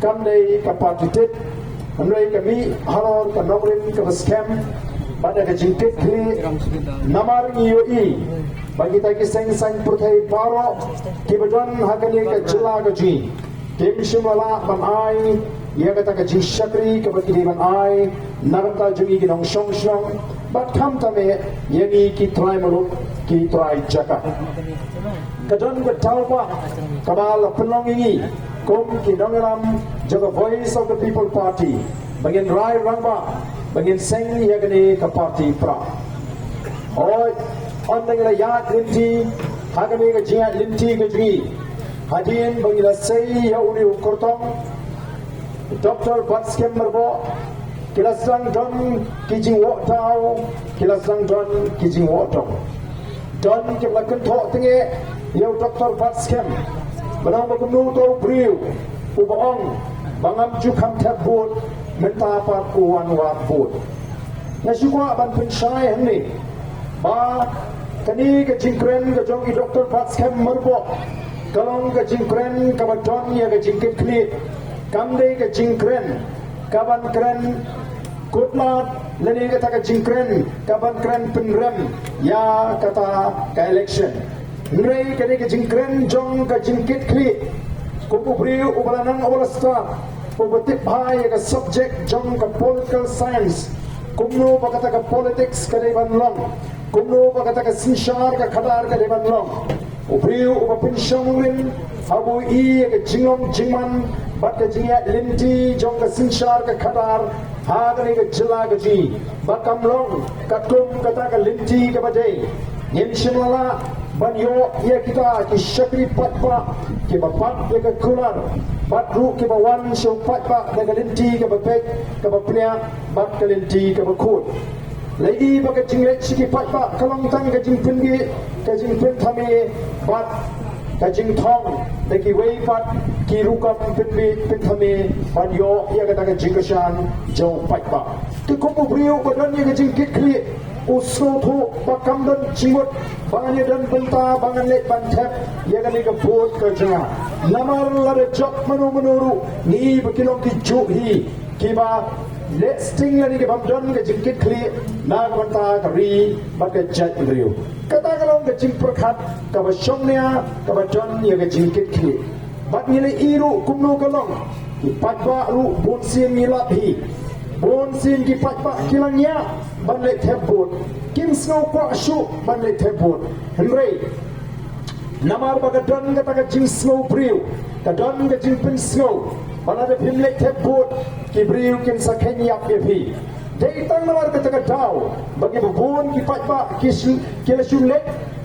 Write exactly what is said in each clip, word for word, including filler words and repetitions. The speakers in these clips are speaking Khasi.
Kam dei ka party tit, hynrei ka mih halor ka nongrim kaba skhem bad da ka jingkitkhlieh. Namar ngi ïohi ba kita ki seng saiñ pyrthei baroh kiba don ha kane ka jylla ka jong ngi kim shym la lah ban ai ïa kata ka jingshakri kaba ki dei ban ai na ka bynta jong ngi ki nongshong shnong bad khamtam eh ïa ngi ki trai muluk, ki trai jaka. Ka don ka daw ba kaba la pynlong ïa ngi kum ki nongïalam jong ka Voice of the People Party ba ngin rai rangbah, ba ngin seng ïa kane ka party pra. Hooid, ynda ngi la ïaid lynti ha kane ka jingïaid lynti ka jong ngi, hadien ba ngi la sei ïa une u kyrtong Doctor Batskhem Myrboh, ki la sdang don ki jingwoh daw, ki la sdang don ki jingwoh dong. Don kiba la kynthoh tyngeh ïa u Doctor Batskhem ba nang ba kumno uto u briew uba ong ba ngam ju kham thep vote mynta pat u wan wad vote. Nga shu kwah ban pynshai hangne ba kane ka jingkren ka jong i Doctor Batskhem Myrboh ka long ka jingkren kaba don ïa ka jingkitkhlieh. Kam dei ka jingkren kaban kren kut lad lane kata ka jingkren kaban kren pynrem ïa kata ka election. Hynrei kane ka jingkren jong ka jingkitkhlieh kum u briew uba la nang uba la stad uba tip bha ïa ka subject jong ka political science, kumno ba kata ka politics ka dei ban long, kumno ba kata ka synshar ka khadar ka dei ban long. U briew uba pynshong rim haba u i ïa ka jinglong jingman bad ka jingïaid lynti jong ka synshar ka khadar ha kane ka jylla ka jong ngi ba kam long katkum kata ka lynti kaba dei. Ngim shym la lah ban ïoh ïa kita ki shakri paidbah kiba bat ïa ka kular bad ruh kiba wan sha u paidbah da ka lynti kaba beit, kaba pniah bad ka lynti kaba khuid. La i ba ka jingleit sha ki paidbah ka long tang ka jingpynbeit, ka jingpynthame bad ka jingthong da kiwei pat ki rukom pynbeit pynthame ban ïoh ïa kata ka jingkyrshan jong u paidbah. Te kum u briew ba don ïa ka jingkitkhlieh, u sngewthuh ba kam don jingmut ba ngan ïadon bynta ba ngan leit ban thep ïa kane ka vote ka jong nga. Namar lada jop mano mano ruh ngi ba ki long ki juh hi kiba leh sting lane ki bym don ka jingkitkhlieh na ka bynta ka ri bad ka jaitbynriew. Kata ka long ka jingpyrkhat kaba shongnia kaba don ïa ka jingkitkhlieh. Bad ngi la i ruh kumno ka long, ki paidbah ruh bunsien ngi lap hi, bunsien ki paidbah ki la ngiah ban leit thep vote, kim sngew kwah shuh ban leit thep vote. Hynrei namar ba ka don kata ka jingsngew briew, ka don ka jingpynsngew ba lada phim leit thep vote ki briew kin sa kheiñ ïap ïa phi. Dei tang namar kata ka daw ba kiba bun ki paidbah ki shu, ki la shu leit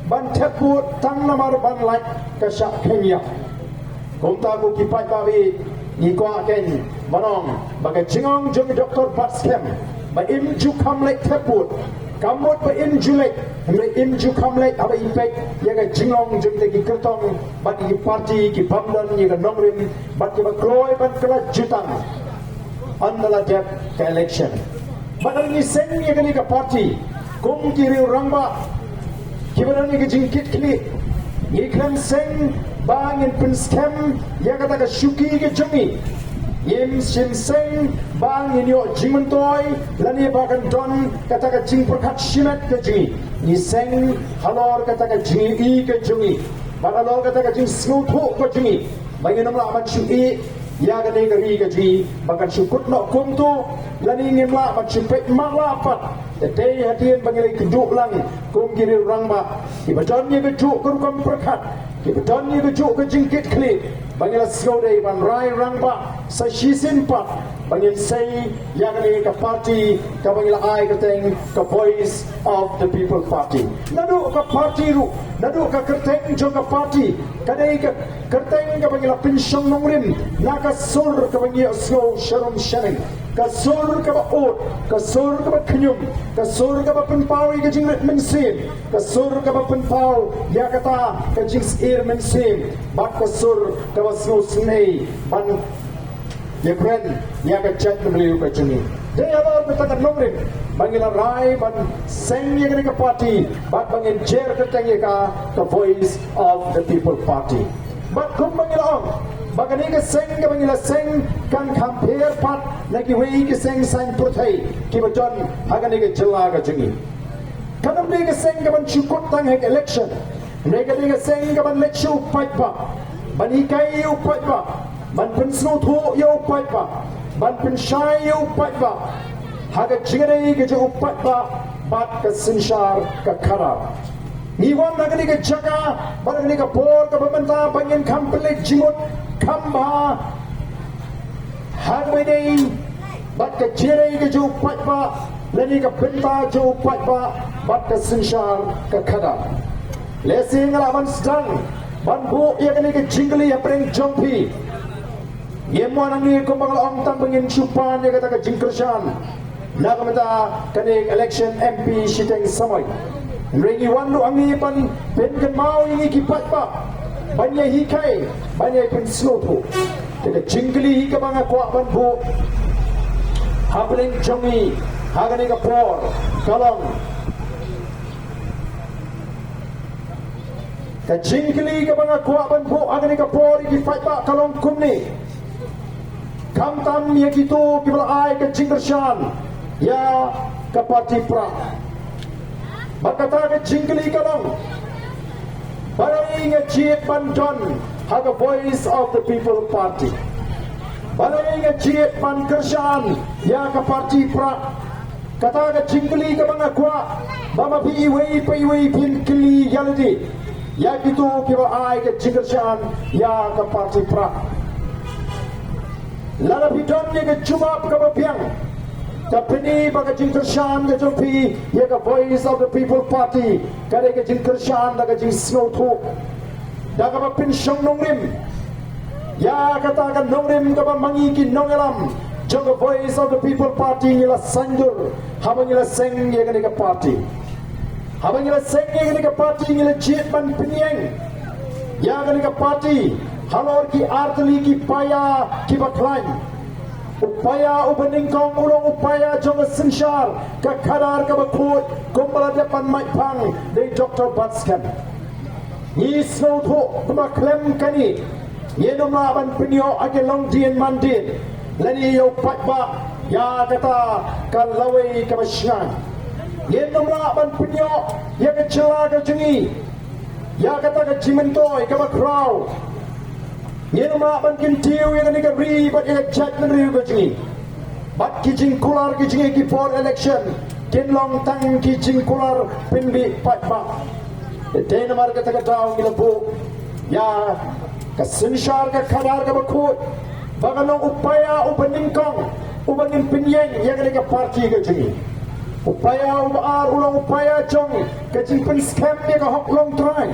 ban thep vote tang namar ban lait ka shah kheiñ ïap. Kumta ko ki paidbah, ngi kwah kein ban ong ba ka jingong jong i Doctor Batskhem ba im ju kham leit thep vote, ka mut ba im ju leit, hynrei im ju kham leit haba i peit ïa ka jinglong jong kita ki kyrtong bad ki party ki bym don ïa ka nongrim bad kiba kloi ban kylla jutang ynda la dep ka election. Bad ngi seng ïa kane ka party kum ki riew rangbah kiba don ïa ka jingkitkhlieh, ngi khlem seng ba ngin pynskhem ïa kata ka shuki ka jong ngi. Ngim shym seng ba ngin ïoh jingmyntoi lane ba kan don kata ka jingpyrkhat shimet ka jong ngi. Ngi seng halor kata ka jingïohi ka jong ngi bad halor kata ka jingsngewthuh ka jong ngi ba ngin ym lah ban shu ïeh ïa kane ka ri ka jong ngi ba kan shu kut noh kumto, lane ngim lah ban shu peit matlah pat. Te dei hadien ba ngi la ïakynduh lang kum ki riew rangbah kiba don ïa kajuh ka rukom pyrkhat, kiba don ïa kajuh ka jingkitkhlieh, ba ngi la sngewdei ban rai rangbah sa shisien pat ba ngin sei ïa kane ka party kaba ngi la ai kyrteng ka Voice of the People Party. Naduh ka party ruh, naduh ka kyrteng jong ka party ka dei ka kyrteng kaba ngi la pynshong nongrim na ka sur kaba ngi ïohsngew sharum shaneng, ka sur kaba ud, ka sur kaba khñium, ka sur kaba pynpaw ïa ka jingrit mynsiem, ka sur kaba pynpaw ïa kata ka jingsyier mynsiem bad ka sur kaba sngewsynei ban ïakren ïa ka jaitbynriew ka jong ngi. Dei halor kata ka nongrim ba ngi la rai ban seng ïa kane ka party bad ba ngin jer kyrteng ïa ka ka Voice of the People Party. Bad kumba ngi la ong, Ba kane ka seng kaba ngi la seng kan kham pher pat na kiwei ki seng saiñ pyrthei kiba don ha kane ka jylla ka jong ngi. Kan ym dei ka seng kaban shu kut tang ha ka election. Hynrei ka dei ka seng kaban leit sha u paidbah, ban hikai ïa u paidbah, ban pynsngewthuh ïa u paidbah, ban pynshai ïa u paidbah ha ka jingïadei ka jong u paidbah bad ka synshar ka khadar. Ngi wan ha kane ka jaka bad ha kane ka por kaba mynta ba ngin kham pynleit jingmut kham bha ha kaba ïadei bad ka jingïadei ka jong u paidbah lane ka bynta jong u paidbah bad ka synshar ka khadar. Lehse nga lah ban sdang ban buh ïa kane ka jingkylli hapdeng jong phi. Ngim wan hangne kumba nga la ong tang ba ngin shu pan ïa kata ka jingkyrshan na ka bynta kane ka election M P shiteng samoi. Hynrei ngi wan ruh hangne ban pynkynmaw ïa ngi ki paidbah, ban ïa hikai, ban ïa pynsngewthuh. Te ka jingkylli hi kaba nga kwah ban buh hapdeng jong ngi ha kane ka por ka long, ka jingkylli kaba nga kwah ban buh ha kane ka por ïa ki paidbah ka long kumne. Khamtam ïa kito kiba la ai ka jingkyrshan ïa ka party Prah. Bad kata ka jingkylli ka long, balei nga jied ban don ha ka Voice of the People Party? Balei nga jied ban kyrshan ïa ka party Prah? Kata ka jingkylli kaba nga kwah ba ma phi iwei pa iwei phin kylli ïa lade, ïa kito kiba ai ka jingkyrshan ïa ka party Prah. Lada phi don ïa ka jubab kaba biang, ka pyni ba ka jingkyrshan ka jong phi ïa ka Voice of the People Party ka dei ka jingkyrshan da ka jingsngewthuh, da kaba pynshong nongrim ïa kata ka nongrim kaba ma ngi ki nongïalam jong ka Voice of the People Party ngi la saiñdur haba ngi la seng ïa kane ka party. Haba ngi la seng ïa kane ka party ngi la jied ban pynïeng ïa kane ka party halor ki artylli ki paia kiba khlaiñ. U paia uba nyngkong u long u paia jong ka synshar ka khadar kaba khuid kumba la dep ban mait phang da i Doctor Batskhem. Ngi sngewthuh kumba khlem kane ngin ym lah ban pynïoh ha ki longdien mandien lane ïa u paidbah ïa kata ka lawei kaba shngaiñ. Ngin ym lah ban pynïoh ïa ka jylla ka jong ngi ïa kata ka jingmyntoi kaba khraw. Ngin ym lah ban kyntiew ïa kane ka ri bad ïa ka jaitbynriew ka jong ngi. Bad ki jingkular ki jong ngi ki por election kin long tang ki jingkular pynbeit paidbah. Te namar kata ka daw ngi la buh ïa ka synshar ka khadar kaba khuid ba ka long u paia uba nyngkong uba ngin pynïeng ïa kane ka party ka jong ngi. U paia uba ar u long u paia jong ka jingpynskhem ïa ka hok longtrai,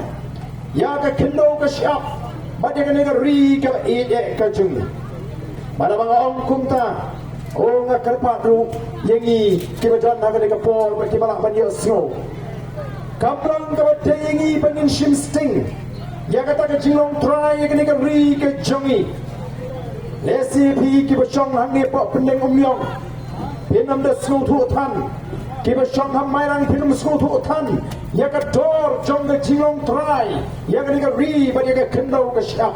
ïa ka khyndew ka shyiap bad ïa kane ka ri kaba ïeit eh ka jong ngi. Bad haba nga ong kumta, o, nga kyrpad ruh ïa ngi kiba don ha kane ka por bad kiba lah ban ïohsngew. Kam long kaba dei ïa ngi ba ngin shim sting ïa kata ka jinglong trai ïa kane ka ri ka jong ngi. Lehse phi kiba shong hangne hapoh Pyndengumiong phin ym da sngewthuh than, kiba shong ha Mairang phin ym sngewthuh than ïa ka dor jong ka jinglong trai ïa kane ka ri bad ïa ka khyndew ka shyiap.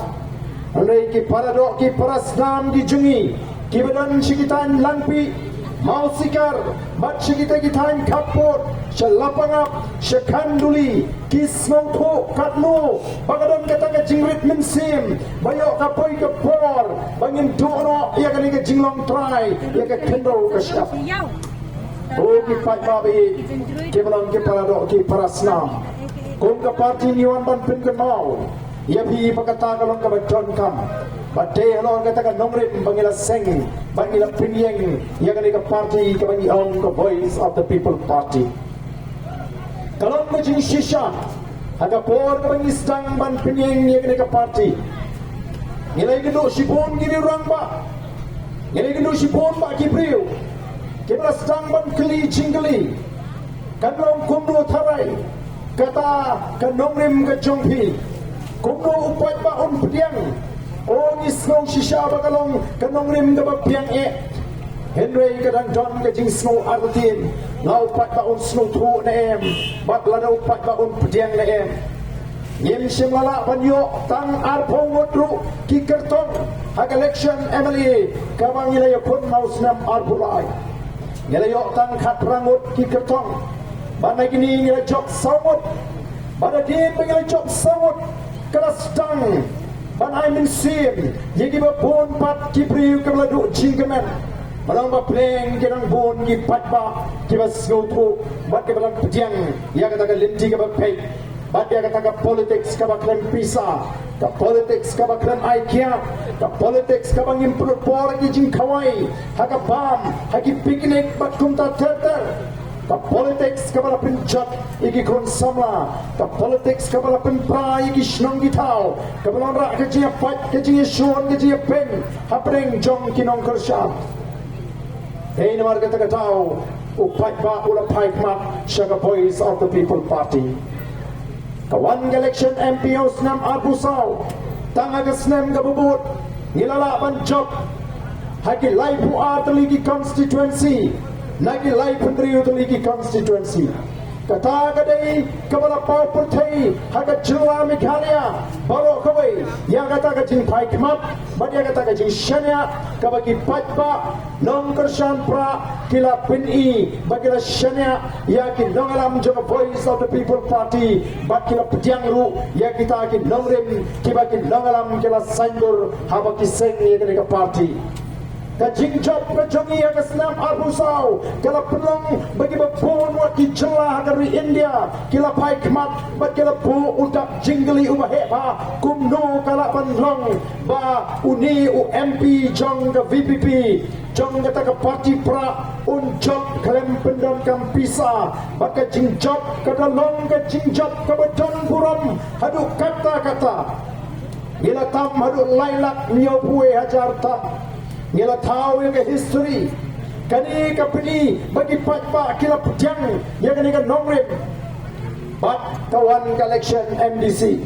Hynrei ki para doh ki para snam ki jong ngi kiba don sha ki thaiñ Langpih, Mawsikar bad sha kita ki thaiñ khappud, sha Lapangap, sha Khanduli, ki sngewthuh katno ba ka don kata ka jingrit mynsiem ba ïoh ka poi ka por ba ngin duh noh ïa kane ka jinglong trai ïa ka khyndew ka shyiap. O ki paidbah ba ïeit, kiba long ki para doh ki para snam, kum ka party ngi wan ban pynkynmaw ïa phi ba kata ka long kaba donkam. Ba dei halor kata ka nongrim ba ngi la seng ba ngi la pynïeng ïa kane ka party kaba ngi ong ka Voice of the People Party. Ka long ka jingshisha ha ka por kaba ngi sdang ban pynïeng ïa kane ka party. Ngi la ïakynduh shibun ki rangbah, ngi la ïakynduh shibun bah ki briew kiba la sdang ban kylli jingkylli. Kan long kumno tharai kata ka nongrim ka jong phi? Kumno u paidbah un pdiang? O, ngi sngew shisha ba ka long ka nongrim kaba biang eh. Hynrei ka dang don ka jingsngew artatien, la u paidbah un sngewthuh ne em bad lada u paidbah un pdiang ne em. Ngim shym la lah ban ïoh tang arphew ngut ruh ki kyrtong ha ka election M L A kaba ngi la ïakhun ha u snem arphew lai. Ngi la ïoh tang khatphra ngut ki kyrtong. Bad na kine ngi la jop saw ngut. Bad hadien ba ngi la jop saw ngut, ka la sdang ban ai mynsiem ïa kiba bun pat ki briew kiba la duh jingkmen. Ba long ba pyrshang ki nongbun ki paidbah kiba sngewthuh bad kiba la pdiang ïa kata ka lynti kaba peit. Bad ïa kata ka politics kaba khlem pisa, ka politics kaba khlem ai kiad, ka politics kaba ngim pynlut por ki jingkhawai ha ka bam, ha ki picnic bad kumta ter ter. Ka politics kaba la pynjot ïa ki khun samla, ka politics kaba la pynpra ïa ki shnong ki thaw, kaba la wanrah ka jingïapait, ka jingïashun, ka jingïabeiñ hapdeng jong ki nongkyrshan. Hei, namar kata ka daw u paidbah u la phai khmat sha ka Voice of the People Party. Ka wan ka election M P ha u snem arphew saw, tang ha ka snem kaba bud ngi la lah ban jop ha ki laiphew ar tylli ki constituency na ki laiphew hynriew tylli ki constituency. Kata ka dei kaba la paw pyrthei ha ka jylla Meghalaya baroh kawei ïa kata ka jingphai khmat bad ïa kata ka jingshaniah kaba ki paidbah nongkyrshan Prah ki la pyni bad ki la shaniah ïa ki nongïalam jong ka Voice of the People Party bad ki la pdiang ruh ïa kita ki nongrim kiba ki nongïalam ki la saiñdur haba ki seng ïa kane ka party. Ka jingjop ka jong ngi ha ka snem arphew saw ka la pynlong ba kiba bun wat ki jylla ha ka ri India ki la phai khmat bad ki la buh u dak jingkylli uba heh bha, kumno ka lah ban long ba une u M P jong ka V P P, jong kata ka party Prah, un jop khlem pyndonkam pisa. Bad ka jingjop ka la long ka jingjop kaba don burom haduh katta katta. Ngi la tam haduh lai lak hynñiewphew hajar tam. Ngi la thaw ïa ka history. Kane ka pyni ba ki paidbah ki la pdiang ïa kane ka nongrim. Bad ka wan ka election M D C.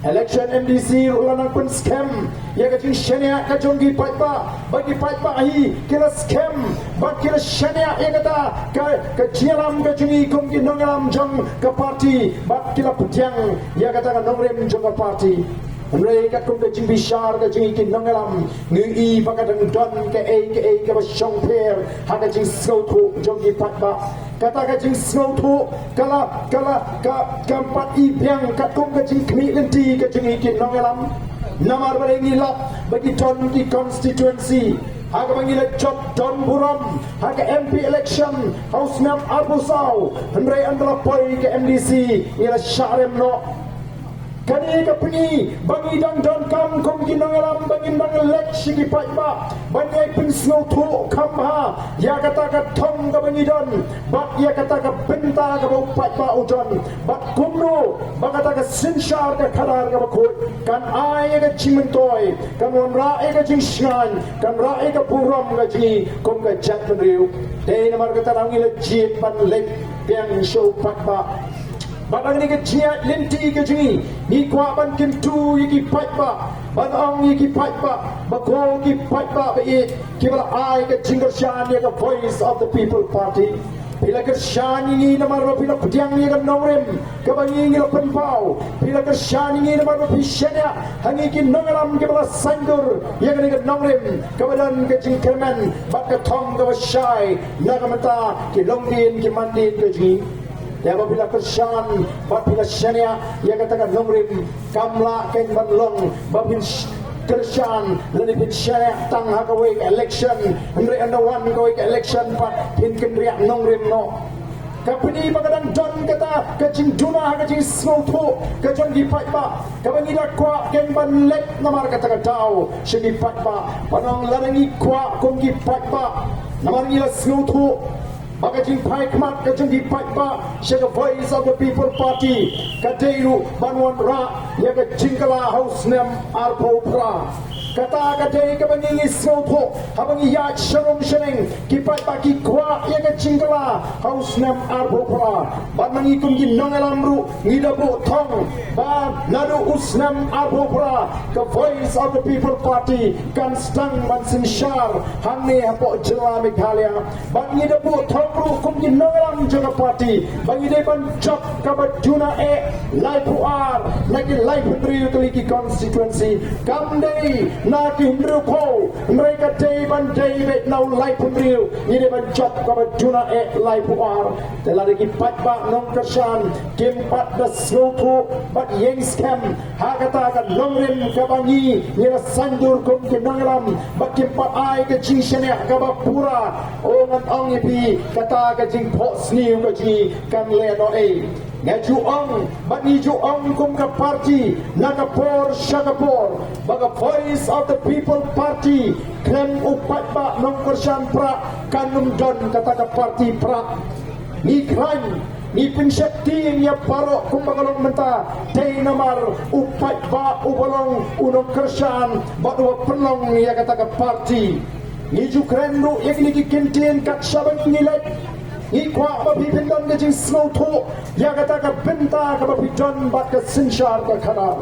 Election M D C ruh la nang pynskhem ïa ka jingshaniah ka jong ki paidbah. Ba ki paidbah hi ki la skhem bad ki la shaniah ïa kata ka, ka jingïalam ka jong ngi kum ki nongïalam jong ka party bad ki la pdiang ïa kata ka nongrim jong ka party. Hynrei katkum ka jingbishar ka jong ngi ki nongïalam, ngi i ba ka dang don kaei kaei kaba shongpher ha ka jingsngewthuh jong ki paidbah. Kata ka jingsngewthuh ka la, ka la, ka, kam pat i biang katkum ka jingkhmih lynti ka jong ngi ki nongïalam. Namar balei? Ngi lap ba ki don ki constituency ha kaba ngi la jop don burom ha ka M P election ha u snem arphew saw, hynrei ynda la poi ka M D C ngi la shah rem noh. Kane ka pyni ba ngi dang donkam kum ki nongïalam ba ngin dang leit sha ki paidbah ban ïai pynsngewthuh kham bha ïa kata ka thong kaba ngi don bad ïa kata ka bynta kaba u paidbah u don bad kumno ba kata ka synshar ka khadar kaba khuid kan ai ïa ka jingmyntoi, kan wanrah ïa ka jingshngaiñ, kan rah ïa ka burom ka jong ngi kum ka jaitbynriew. Dei namar kata ngi la jied ban leit biang sha u paidbah. Bad ha kane ka jingïaid lynti ka jong ngi, ngi kwah ban kyntu ïa ki paidbah, ban ong ïa ki paidbah ba ko ki paidbah ba ïeit kiba la ai ka jingkyrshan ïa ka Voice of the People Party. Phi la kyrshan ïa ngi namar ba phi la pdiang ïa ka nongrim kaba ngi, ngi la pynpaw. Phi la kyrshan ïa ngi namar ba phi shaniah ha ngi ki nongïalam kiba la saiñdur ïa kane ka nongrim kaba don ka jingkyrmen bad ka thong kaba shai na ka bynta ki longdien ki mandien ka jong ngi. Ïa ba phi la kyrshan bad phi la shaniah ïa kata ka nongrim kam lah kein ban long ba phin sh-, kyrshan lane phin shaniah tang ha kawei ka election, hynrei ynda wan kawei ka election pat phin kynriah nongrim noh. Ka pyni ba ka dang don kata ka jingduna ha ka jingsngewthuh ka jong ki paidbah kaba ngi da kwah kein ban leit namar kata ka daw sha ki paidbah ban ong lada ngi kwah kum ki paidbah namar ngi la sngewthuh ba ka jingphai khmat ka jong ki paidbah sha ka Voice of the People Party ka dei ruh ban wanrah ïa ka jingkylla ha u snem arphew phra. Kata ka dei kaba ngi ngi sngewthuh haba ngi ïaid sha rum sha neng, ki paidbah ki kwah ïa ka jingkylla ha u snem arphew phra. Bad ma ngi kum ki nongïalam ruh ngi da buh thong ba naduh u snem arphew phra ka Voice of the People Party kan sdang ban synshar hangne hapoh jylla Meghalaya. Bad ngi da buh thong ruh kum ki nongïalam jong ka party ba ngi dei ban jop kaba duna eh laiphew ar na ki laiphew hynriew tylli ki constituency. Kam dei na ki hynriewphew, hynrei ka dei ban dei beit na u laiphew hynriew. Ngi dei ban jop kaba duna eh laiphew ar. Te lada ki paidbah nongkyrshan kim pat da sngewthuh bad ïeng skhem ha kata ka nongrim kaba ngi ngi la saiñdur kum ki nongïalam, bad kim pat ai ka jingshaniah kaba pura, o, ngan ong ïa phi, kata ka jingphohsniew ka jong ngi kan leh noh ei. Nga ju ong bad ngi ju ong kum ka party na ka por sha ka por ba ka Voice of the People Party khlem u paidbah nongkyrshan prah kan ym don kata ka party prah. Ngi khlaiñ, ngi pynsheptieng ïa baroh kumba ka long mynta, dei namar u paidbah uba long u nongkyrshan bad uba pynlong ïa kata ka party. Ngi ju kren ruh ïa kine ki kyntien kat shaba ngi leit. Ngi kwah ba phi phin don ka jingsngewthuh ïa kata ka bynta kaba phi don bad ka synshar ka khadar.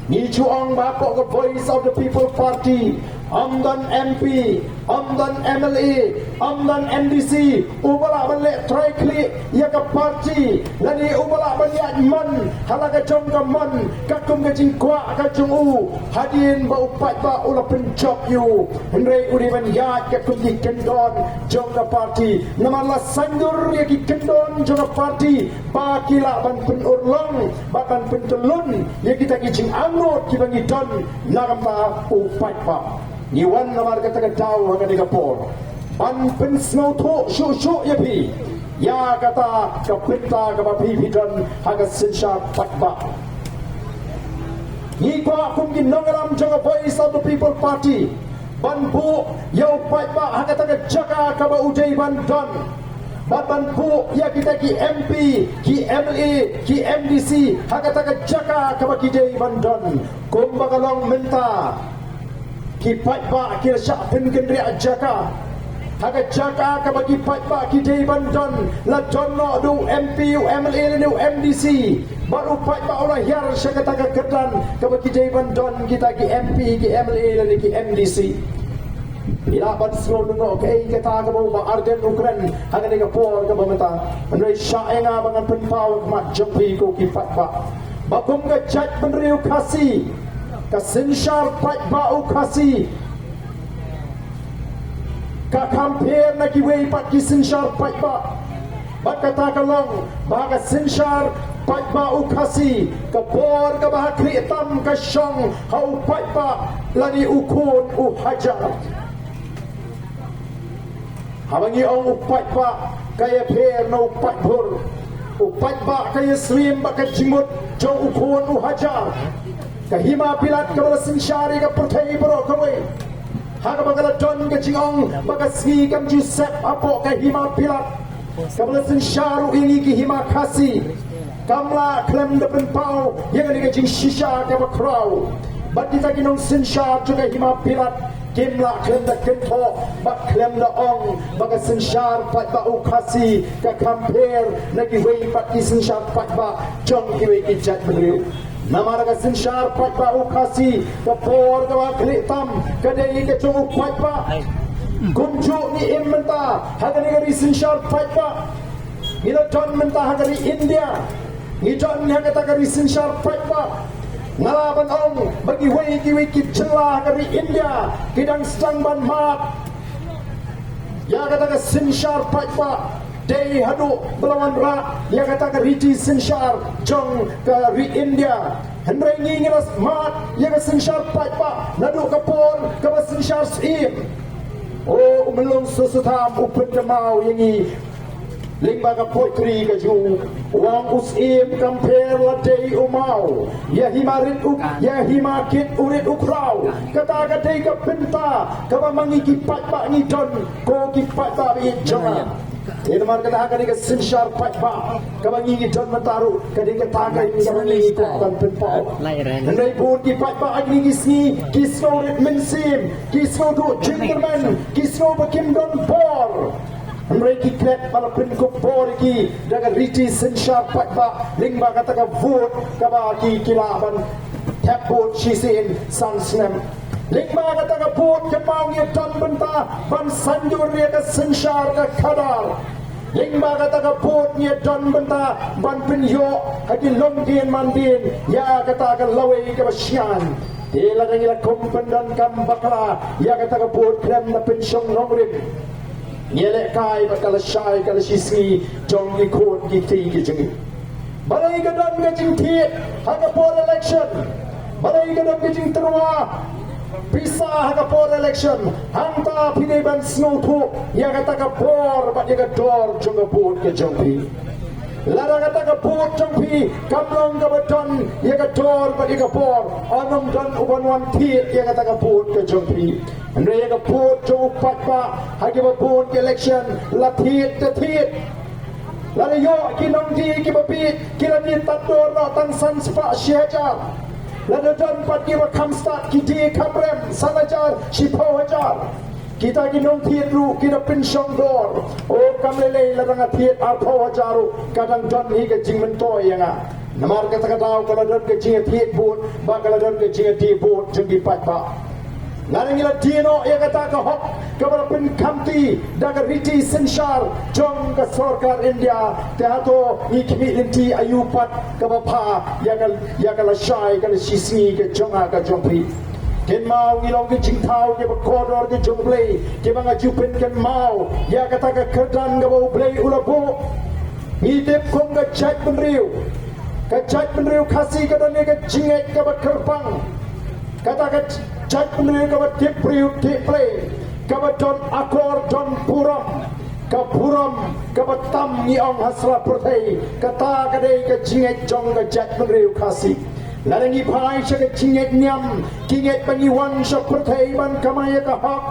Ngi ju ong ba hapoh ka Voice of the People Party ym don M P, ym don M L A, ym don M D C uba lah ban leh trai khlieh ïa ka party, lane uba lah ban ïaid mon ha la ka jong ka mon katkum ka jingkwah ka jong u, hadien ba u paidbah u la pynjop ïa u. Hynrei u dei ban ïaid katkum ki kyndon jong ka party, namar la saiñdur ïa ki kyndon jong ka party ba ki lah ban pynurlong bad ban pyntyllun ïa kita ki jingangnud kiba ngi don na ka bynta u paidbah. Ngi wan namar kata ka daw ha kane ka por ban pynsngewthuh shuh shuh ïa phi ïa kata ka bynta kaba phi phi don ha ka synshar paidbah. Ngi kwah kum ki nongïalam jong ka Voice of the People Party ban buh ïa u paidbah ha kata ka jaka kaba u dei ban don, bad ban buh ïa kita ki M P, ki M L A, ki M D C ha kata ka jaka kaba ki dei ban don. Kumba ka long mynta, ki paidbah ki la shah pynkynriah jaka ha ka jaka kaba ki paidbah ki dei ban don, la don noh da u M P, u M L A lane u M D C. Bad u paidbah u la hiar sha kata ka kyrdan kaba ki dei ban don kita ki M P, ki M L A lane ki M D C. Phi lah ban sngewthuh kaei kata kaba u Bah Ardent u kren ha kane ka por kaba mynta. Hynrei shah ïa nga ba ngan pynpaw ha khmat jong phi ko ki paidbah ba kum ka jaitbynriew Khasi, ka synshar paidbah u Khasi ka kham pher na kiwei pat ki synshar paidbah. Bad kata ka long ba ka synshar paidbah u Khasi, ka bor kaba ha khlieh tam ka shong ha u paidbah lane u khun u hajar. Haba ngi ong u paidbah ka ïapher na u paidbhur. U paidbah ka ïasyriem bad ka jingmut jong u khun u hajar. Ka hima bilat kaba la synshar ïa ka pyrthei baroh kawei, ha kaba ka la don ka jingong ba ka sngi kam ju sep hapoh ka hima bilat kaba la synshar ruh ïa ngi ki hima Khasi. Kam lah khlem da pynpaw ïa kane ka jingshisha kaba khraw. Bad kita ki nongsynshar jong ka hima bilat kim lah khlem da kynthoh bad khlem da ong ba ka synshar paidbah u Khasi ka kham pher na kiwei pat ki synshar paidbah jong kiwei ki jaitbynriew. Namar ka synshar paidbah u Khasi, ka bor kaba khlieh tam ka dei ka jong u paidbah. Kumjuh ngi im mynta ha kane ka ri synshar paidbah. Ngi la don mynta ha ka ri India, ngi don ha kata ka ri synshar paidbah. Nga lah ban ong ba kiwei kiwei ki jylla ha ka ri India ki dang sdang ban mad ïa kata ka synshar paidbah. Dei haduh ba la wanrah ïa kata ka riti synshar jong ka ri India. Hynrei ngi ngi la mad ïa ka synshar paidbah naduh ka por kaba synshar syiem. O, u Myllung Soso Tham u pynkynmaw ïa ngi lyngba ka poetry ka jong u, u ong u syiem kam pher la dei u maw, ïa hima rit u, ïa hima kit u rit u khraw. Kata ka dei ka bynta kaba ma ngi ki paidbah ngi don, ko ki paidbah ba ïeit jong nga. Te namar kata ha kane ka synshar paidbah kaba ngi ngi don mynta ruh, ka dei kata ka ngi kaba ngi ngi kwah ban pynpaw. Hynrei bun ki paidbah ha kine ki sngi ki sngew rit mynsiem, ki sngew duh jingkyrmen, ki sngew ba kim don bor. Hynrei ki klet ba la pynkup bor ïa ki da ka riti synshar paidbah lyngba kata ka vote kaba ki ki lah ban thep vote shisien san snem. Lyngba kata ka vote kynmaw ngi don bynta ban saiñdur ïa ka synshar ka khadar. Lyngba kata ka vote ngi don bynta ban pynïoh ha ki longdien mandien ïa kata ka lawei kaba shngaiñ. Te lada ngi la kum pyndonkam bakla ïa kata ka vote khlem da pynshong nongrim, ngi lehkai bad ka lashai ka lashisngi jong ki khun ki kti ki jong ngi. Balei ka don ka jingthied ha ka por election? Balei ka don ka jingtyrwa pisa ha ka por election? Hangta phi dei ban sngewthuh ïa kata ka bor bad ïa ka dor jong ka vote ka jong phi. Lada kata ka vote jong phi kam long kaba don ïa ka dor bad ïa ka bor, un ym don uban wan thied ïa kata ka vote ka jong phi. Hynrei ïa ka vote jong u paidbah ha kiba bun ki election la thied te thied. Lada ïoh ki nongdie kiba bieit ki la thied tad dor noh tang san spah shi hajar. Lada don pat kiba kham stad ki die kham rem san hajar shiphew hajar. Kita ki nongthied ruh ki da pynshong dor. O kam lei lei lada nga thied arphew hajar ruh ka dang don hi ka jingmyntoi ïa nga. Namar kata ka daw ka la don ka jingthied vote bad ka la don ka jingthied vote jong ki paidbah. Lada ngi la die noh ïa kata ka hok kaba la pynkhamti da ka riti synshar jong ka sorkar India, te hato ngi khmih lynti aïu pat kaba bha ïa ka, ïa ka lashai ka lashisngi ka jong nga ka jong phi? Kynmaw ngi long ki jingthaw kiba kordor ki jong U Blei kiba nga ju pynkynmaw ïa kata ka kyrdan kaba U Blei u la buh. Ngi tip kum ka jaitbynriew, ka jaitbynriew Khasi ka don ïa ka jingngeit kaba kyrpang. Kata ka jaitbynriew kaba tip briew tip Blei, kaba don akor don burom, ka burom kaba tam ngi ong ha sla pyrthei. Kata ka dei ka jingngeit jong ka jaitbynriew Khasi. Lada ngi phai sha ka jingngeit niam, ki ngeit ba ngi wan sha pyrthei ban kamai ïa ka hok.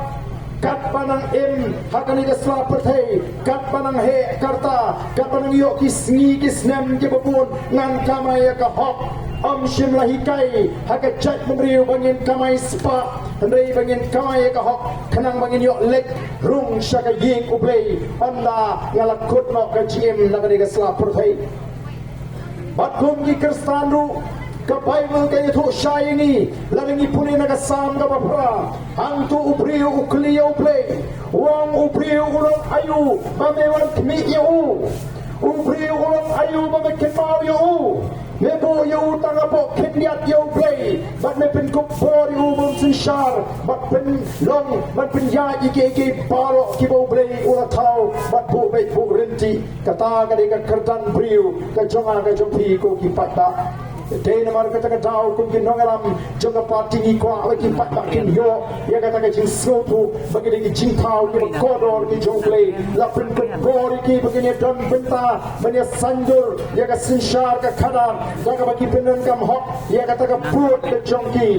Katba nang im ha kane ka sla pyrthei, katba nang heh karta, katba nang ïoh ki sngi ki snem kiba bun, ngan kamai ïa ka hok. Ym shym la hikai ha ka jaitbynriew ba ngin kamai spah, hynrei ba ngin kamai ïa ka hok khnang ba ngin ïoh leit rung sha ka ïing U Blei. Ynda nga la kut noh ka jingim na kane ka sla pyrthei. Bad kum ki Khristan ruh, ka Baibl ka ïathuh shai ïa ngi, lada ngi pule na ka Salm kaba phra, hangto u briew u kylli ïa U Blei, u ong, u briew u long aïu ba me wan khmih ïa u? U briew u long aïu ba me kynmaw ïa u? Me buh ïa u tang hapoh khyndiat ïa U Blei bad me pynkup bor ïa u bym synshar, bad pynlong, bad pynïaid ïa kiei kiei baroh kiba U Blei u la thaw bad buh beit buh rynti. Kata ka dei ka kyrdan briew ka jong nga ka jong phi ko ki paidbah. Te namar kata ka daw kum ki nongïalam jong ka party ngi kwah ba ki paidbah kin ïoh ïa kata ka jingsngewthuh ba ki dei ki jingthaw kiba kordor ki jong U Blei. La pynkup bor ïa ki ba kin ïa don bynta ban ïa saiñdur ïa ka synshar ka khadar da kaba ki pyndonkam hok ïa kata ka vote ka jong ki.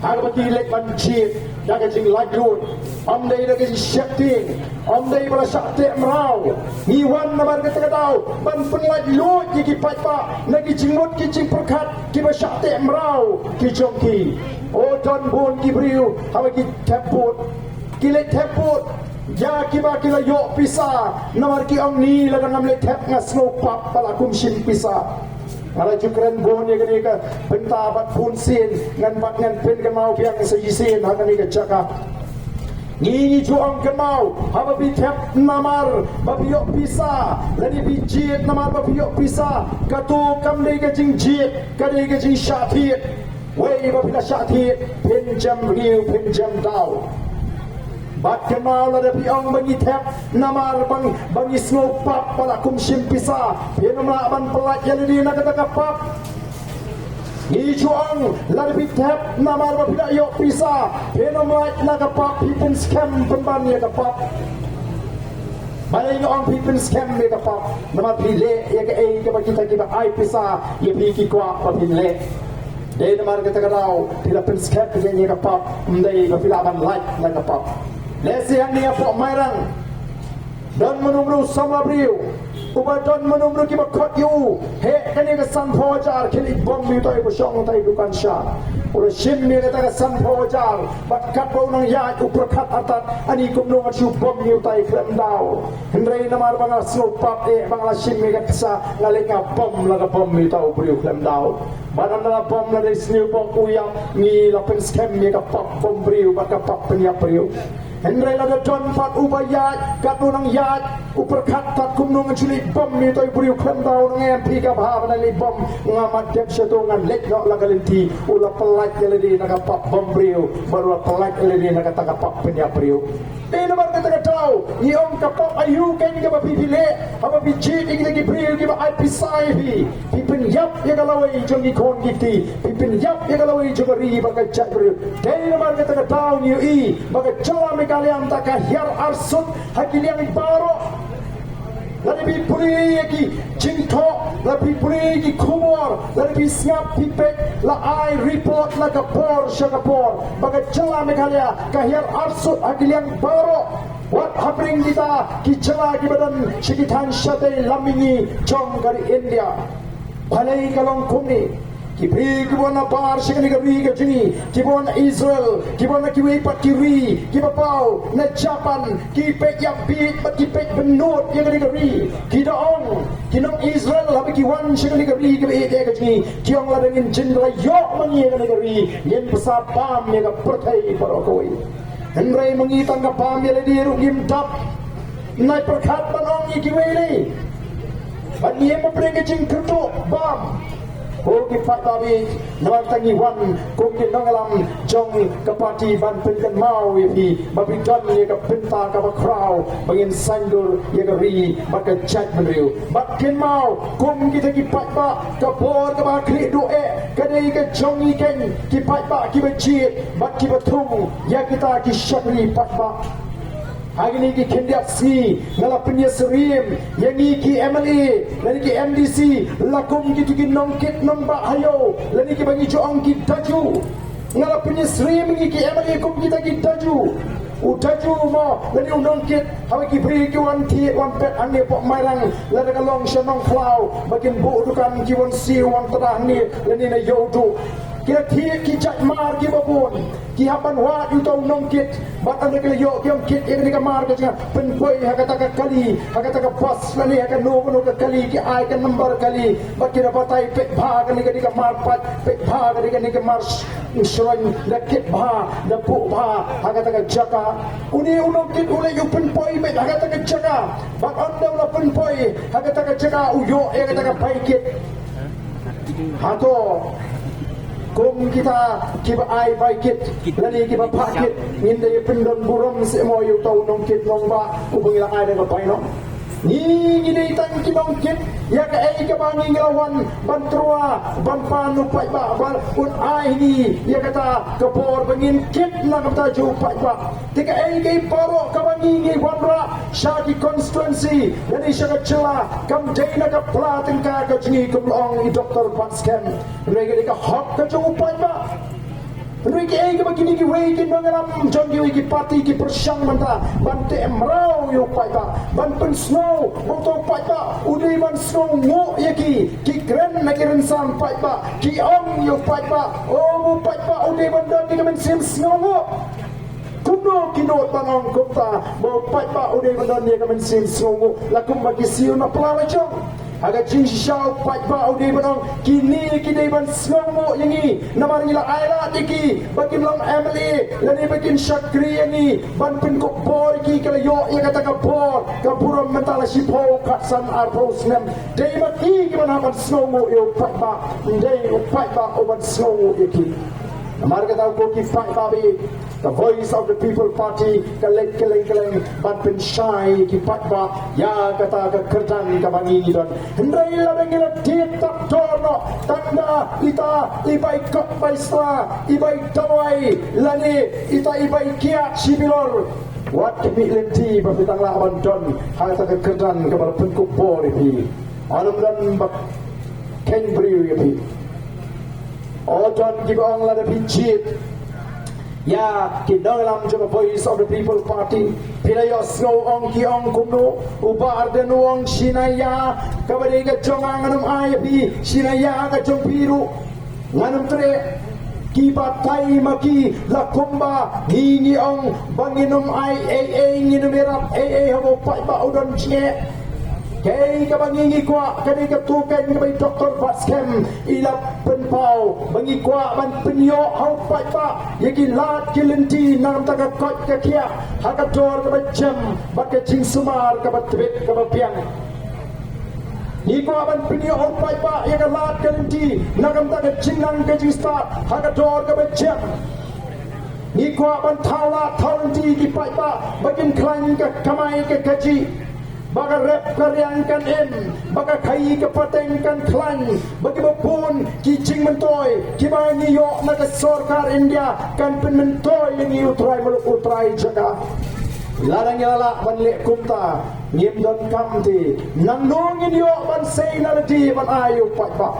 Ha kaba ki leit ban jied da ka jinglaitluid, ym dei da ka jingsheptieng, ym dei ba la shah teh mraw. Ngi wan namar kata ka daw ban pynlaitluid ïa ki paidbah na ki jingmut ki jingpyrkhat kiba shah teh mraw ki jong ki. O, don bun ki briew haba ki thep vote, ki leit thep vote ïa kiba ki la ïoh pisa, namar ki ong, ni lada ngam leit thep nga sngew pap ba la kum shim pisa. Nga la ju kren bun ïa kane ka bynta bad bun sien, ngan, bad ngan pynkynmaw biang sa shisien ha kane ka jaka. Ngi, ngi ju ong, kynmaw, haba phi thep namar ba phi ïoh pisa, lane phi jied namar ba phi ïoh pisa, kato kam dei ka jingjied, ka dei ka jingshah thied. Wei ba phi la shah thied, phin jem riew, phin jem daw. Bad kynmaw, lada phi ong ba ngi thep namar ba, ba ngi sngew pap ba la kum shim pisa, phin ym lah ban pyllait ïa lade na kata ka pap. Ngi ju ong, lada phi thep namar ba phi la ïoh pisa, phin ym lait na ka pap, phi pynskhem pynban ïa ka pap. Balei nga ong phi pynskhem ïa ka pap? Namar phi leh ïa kaei kaba kita kiba ai pisa ïa phi ki kwah ba phin leh. Dei namar kata ka daw phi la pynskhem ïa ka pap, ym dei ba phi lah ban lait na ka pap. Lehse hangne hapoh Mairang, Don mano mano samla briew uba don mano mano kiba khot ïa u, heh kane ka sanphew hajar, khie leit bom ïa utai uba shong tai dukan sha. U la shim ïa kata ka sanphew hajar bad katba u nang ïaid u pyrkhat artat, ani kumno ngan shu bom ïa utai khlem daw. Hynrei namar ba nga sngew pap eh ba nga la shim ïa ka pisa, nga leit nga bom la ka bom ïa utai u briew khlem daw. Bad ynda la bom la dei sniew bom u ïap, ngi la pynskhem ïa ka pap bom briew bad ka pap pynïap briew. Hynrei lada don pat uba ïaid, katba u nang ïaid u pyrkhat pat kumno ngan shu leit bom ïa utai u briew khlem daw, nang em phi ka bha ba nang leit bom, nga mat dep sha to, ngan leit noh la ka lynti. U la pyllait ïa lade na ka pap bom briew bad u la pyllait ïa lade na kata ka pap pynïap briew. Te namar kata ka daw ngi ong, ka pap aïu kein kaba phi phi leh haba phi jied ïa kita ki briew kiba ai pisa ïa phi? Phi pynïap ïa ka lawei jong ki khun ki kti, phi pynïap ïa ka lawei jong ka ri bad ka jaitbynriew. Te namar kata ka daw ngi ïohi ba ka jylla Meghalaya mynta ka hiar arsut ha ki liang baroh. Lada phi pule ïa ki jingthoh, lada phi pule ïa ki khubor, lada phi sngap, phi peit, la ai report na ka por sha ka por ba ka jylla Meghalaya ka hiar arsut ha ki liang baroh. Wat hapdeng kita ki jylla kiba don sha ki thaiñ shatei lam mihngi jong ka ri India. Balei ka long kumne? Ki briew kiba wan nabar sha kane ka ri ka jong ngi, kiba wan na Israel, kiba wan na kiwei pat ki ri kiba paw, na Japan, ki peit ïap bieit bad ki peit bynnud ïa kane ka ri. Ki da ong, ki nong Israel haba ki wan sha kane ka ri kaba ïeit ka jong ngi, ki ong, lada ngin jin la ïoh ma ngi ïa kane ka ri, ngin bsa bam ïa ka pyrthei baroh kawei. Hynrei ma ngi tang ka bam ïa lade ruh ngim dap. Nai pyrkhat ban ong ïa kiwei lei. Ban ïa ma pyrshang ka jingkyrduh bam. Ko ki paidbah, namar ta ngi wan kum ki nongïalam jong ka party ban pynkynmaw ïa phi ba phi don ïa ka bynta kaba khraw ba ngin saiñdur ïa ka ri bad ka jaitbynriew. Bad kynmaw kum kita ki paidbah, ka bor kaba khlieh duh eh ka dei ka jong ngi keiñ ki paidbah kiba jied bad kiba thung ïa kita ki shakri paidbah. Ha kine ki khyndiat sngi nga la pynïasyriem ïa ngi ki M L A lane ki M D C la kum kito ki nongkit nongbah ha ïew lane kiba ngi ju ong ki daju. Nga la pynïasyriem ïa ngi ki M L A kum kita ki daju. U daju mo lane u nongkit, haba ki briew ki wan thied wan pet hangne hapoh Mairang lada ka long sha Nongkhlaw ba kin buh dukan, ki wan siew wan tdah hangne lane na Ïewduh. Ki la thied ki jait mar kiba bun. Ki hap ban wad ïa uta u nongkit. Bad ynda ki la ïoh ki ong kit ïa kane ka mar ka jong nga, pynpoi ha kata ka kali, ha kata ka bus lane ha kano kano ka kali, ki ai ka number kali. Bad ki da batai, peit bha kane ka dei ka mar paid, peit bha kane ka dei ka mar sh-, shroiñ, da kit bha, da buh bha ha kata ka jaka. Une u nongkit u leit u pynpoi beit ha kata ka jaka. Bad ynda u la pynpoi ha kata ka jaka u ïoh ïa kata ka bai kit. Hato kum kita kiba ai bai kit lane kiba phah kit, ngin da ïa pyndon burom seh mo ïa uta u nongkit nongbah uba ngi la ai da ka bainong? Ngi, ngi dei tang ki nongkit, ïa kaei kaba ngi, ngi la wan ban tyrwa ban pan u paidbah, ban un ai ngi ïa kata ka bor ba ngin kit na ka bynta jong u paidbah. Te kaei kaei baroh kaba ngi, ngi wanrah sha ki constituency lane sha ka jylla, kam dei na ka pla tyngka ka jong ngi, kum la ong i Doktor Batskhem. Hynrei ka dei ka hok ka jong u paidbah. Hynrei kaei kaba kine kiwei ki nongïalam jong kiwei ki party ki pyrshang mynta, ban teh mraw ïa u paidbah, ban pynsngew ba uta u paidbah u dei ban sngewnguh ïa ki, ki kren na ki rynsan paidbah, ki ong ïa u paidbah, o, u paidbah u dei ban don ïa ka mynsiem sngewnguh. Kumno ki nud ban ong kumta ba u paidbah u dei ban don ïa ka mynsiem sngewnguh, la kumba ki siew na pla la jong? Ha ka jingshisha u paidbah u dei ban ong, kine ki dei ban sngewnguh ïa ngi namar ngi la ailad ïa ki ba kin long M L A lane ba kin shakri ïa ngi, ban pynkup bor ïa ki, ki la ïoh ïa kata ka bor ka burom mynta la shiphew, khatsan, arphew snem. Dei ma ki kiban hap ban sngewnguh ïa u paidbah, ym dei u paidbah u ban sngewnguh ïa ki. Namar kata ko ki paidbah, ka Voice of the People Party ka leit kylleng kylleng ban pynshai ïa ki paidbah ïa kata ka kyrdan kaba ngi, ngi don. Hynrei lada ngi la tied tap dor noh tang da ita i bai kot bai sla, i bai dawai lane ita i bai kiad shi bilor, wat khmih lynti ba phi tang lah ban don ha kata ka kyrdan kaba la pynkup bor ïa phi. Ym don ba kheiñ briew ïa phi. O, don kiba ong lada phi jied Ïa ki nongïalam jong ka Voice of the People Party, phi la ïohsngew ong ki ong kumno, u Bah Ardent u ong shi na ïa, kaba dei ka jong nga ngan ym ai ïa phi, shi na ïa ka jong phi ruh ngan ym treh. Ki batai ma ki la kumba ngi ngi ong ba ngin ym ai ei ei, ngin ym ïarap ei ei ha u paidbah u don jingeh. Kaei kaba ngi ngi kwah ka dei katu kaba i Doctor Batskhem i la pynpaw, ba ngi kwah ban pynïoh ha u paidbah ïa ki lad ki lynti na ka bynta ka koit ka khiah ha ka dor kaba jem bad ka jingsumar kaba tbit kaba biang. Ngi kwah ban pynïoh ha u paidbah ïa ka lad ka lynti na ka bynta ka jingnang ka jingstad ha ka dor kaba jem. Ngi kwah ban thaw lad thaw lynti ki paidbah ba kin khlaiñ ka kamai ka kajih, ba ka rep ka riang kan im, ba ka khaïi ka pateng kan khlaiñ, ba kiba bun ki jingmyntoi kiba ngi ïoh na ka sorkar India kan pynmyntoi ïa ngi u trai muluk u trai jaka. Lada ngi la lah ban leh kumta, ngim donkam te nangno ngin ïoh ban sei na lade ban ai u paidbah.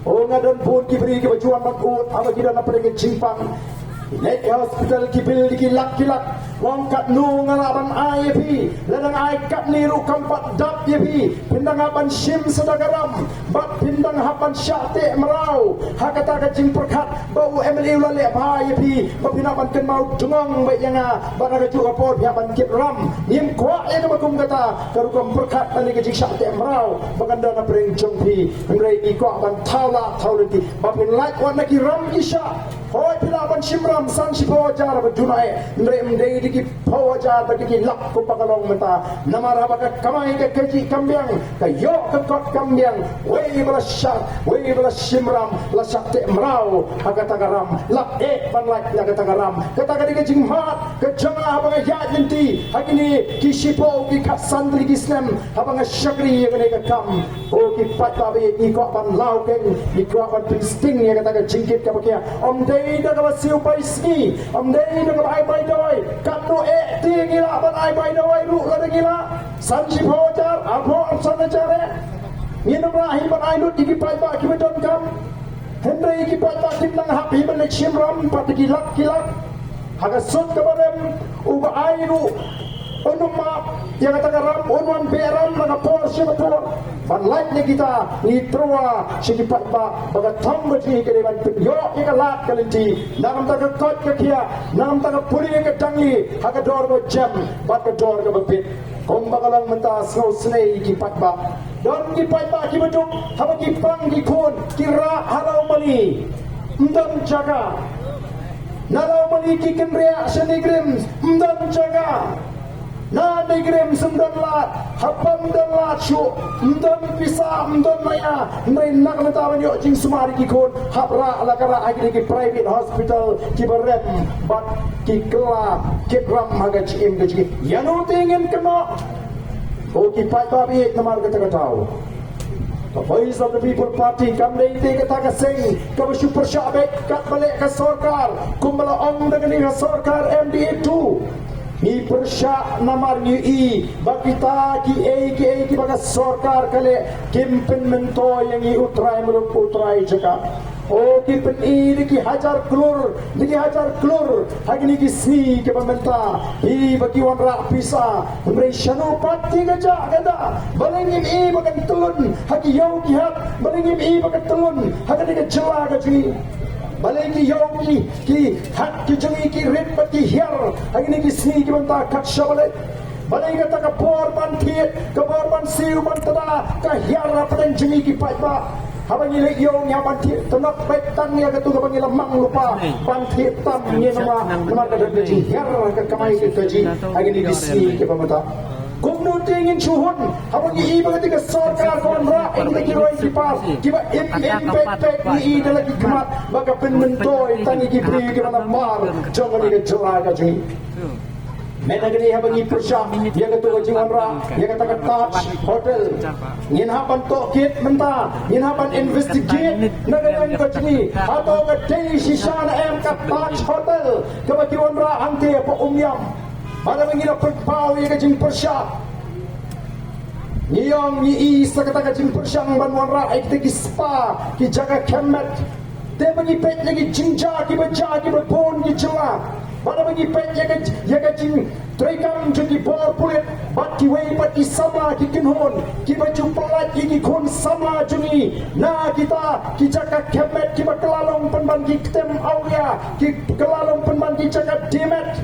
O, nga don bun ki briew kiba ju wan ban ud haba ki don na pdeng ka jingpang. Leit ki hospital ki bill ki lak ki lak. Nga ong katno nga lah ban ai ïa phi. Lada nga ai katne ruh kam pat dap ïa phi. Phin dang hap ban shim sa da ka ram bad phin dang hap ban shah teh mraw ha kata ka jingpyrkhat ba u M L A u la leh bha ïa phi ba phin hap ban kynmaw dngong beit ïa nga. Bad ha kajuh ka por phi hap ban kit ram. Ngim kwah ïa kaba kum kata ka rukom pyrkhat lane ka jingshah teh mraw ba kan don na pdeng jong phi. Hynrei ngi kwah ban thaw lad thaw lynti ba phin lait wat na ki ram ki shah. Hooid, phi lah ban shim ram san shiphew hajar ba duna eh, hynrei ym dei da ki phew hajar bad ki lak kumba ka long mynta. Namar haba ka kamai ka kajih kam biang, ka ïoh ka kot kam biang, wei ba la shah, wei ba la shim ram, la shah teh mraw ha kata ka ram, la eh ban lait na kata ka ram. Kata ka dei ka jingmut ka jong nga haba nga ïaid lynti ha kine ki shiphew ki khatsan tylli ki snem haba nga shakri ïa kane ka kam. O ki paidbah ba ïeit, ngi kwah ban law keng, ngi kwah ban pynsting ïa kata ka jingkit kaba khia. Ym dei da kaba siew bai sngi, ym dei da kaba ai bai dawai. Katno eh te ngi lah ban ai bai dawai ruh lada ngi lah? San shiphew hajar, arphew arphew san hajar eh. Ngin ym lah hi ban ai lut ïa ki paidbah kiba donkam. Hynrei ki paidbah kim nang hap hi ban leit shim ram pat da ki lak ki lak. Ha ka sut kaba rem, uba ai ruh un ym map ïa kata ka ram, un wan beh ram na ka por sha ka por. Ban lait na kita ngi tyrwa sha ki paidbah ba ka thong ka jong ngi ka dei ban pynïoh ïa ka lad ka lynti na ka bynta ka koit ka khiah, na ka bynta ka pule ka dang ïa ha ka dor ba jem bad ka dor kaba bit. Kumba ka long mynta, sngewsynei ki paidbah. Don ki paidbah kiba duk haba ki pang ki khun ki rah ha Lawmali, ym don jaka. Na Lawmali ki kynriah sha NEIGRIHMS, ym don jaka. Na NEIGRIHMS ym don lad, haba ym don lad shuh, ym don pisa, ym don maïa. Hynrei na ka bynta ban ïoh jingsumar ïa ki khun, hap rah la ka rah ha kine ki private hospital kiba rem bad ki kylla kit ram ha ka jingim ka jingim. Ïano te ngin kynnoh? O ki paidbah ba ïeit, namar kata ka daw ka Voice of the People Party kam dei te kata ka seng kaba shu pyrshah beit katba leh ka sorkar, kumba la ong da kane ka sorkar M D A two. Ngi pyrshah namar ngi i ba kita kiei kiei kiba ka sorkar ka leh kim pynmyntoi ïa ngi u trai muluk u trai jaka. O ki pyni da ki hajar klur, da ki hajar klur ha kine ki sngi kiba mynta. Hi ba ki wanrah pisa, hynrei shano pat ki ka jah ka dah? Balei ngim i ba kan tyllun ha ki ïew ki hat? Balei ngim i ba kan tyllun ha kane ka jylla ka jong ngi? Balei ki ïew ki, ki hat ki jong ngi ki rit bad ki hiar ha kine ki sngi kiba mynta kat shaba leit? Balei kata ka bor ban thied, ka bor ban siew ban tda ka hiar hapdeng jong ngi ki paidbah? Haba ngi leit ïew ngi hap ban thied tnok beit tang ïa katu kaba ngi la mang lypa ban thied tam, ngi namar, namar ka don ka jinghiar ka kamai ka kajih ha kine ki sngi kiba mynta. Kumno te ngin shu hun haba ngi i ba kata ka sorkar ka wanrah ïa kita ki roi ki par kiba im im pek pek, ngi i da la ki khmat ba ka pynmyntoi tang ïa ki briew kiba namar jong kane ka jylla ka jong ngi. Mynta kane haba ngi pyrshah ïa katu ka jingwanrah ïa kata ka Taj Hotel, ngin hap ban tohkit mynta, ngin hap ban investigate na ka liang ka jong ngi. Hato ka dei shisha ne em ka Taj Hotel kaba ki wanrah hangtei hapoh Umiam? Bad haba ngi la pynpaw ïa ka jingpyrshah, ngi ong ngi i sa kata ka jingpyrshang ban wanrah ïa kita ki spa, ki jaka khemmet. Te ba ngi peit na ki jingjia kiba jia kiba bun ki jylla, Bad haba ngi peit ïa ka, ïa ka jingtreikam jong ki bor pulit bad kiwei pat ki samla ki kynhun kiba ju pyllait ïa ki khun samla jong ngi na kita ki jaka khepmet kiba kylla long pynban ki ktem awria, ki kylla long pynban ki jaka diemet.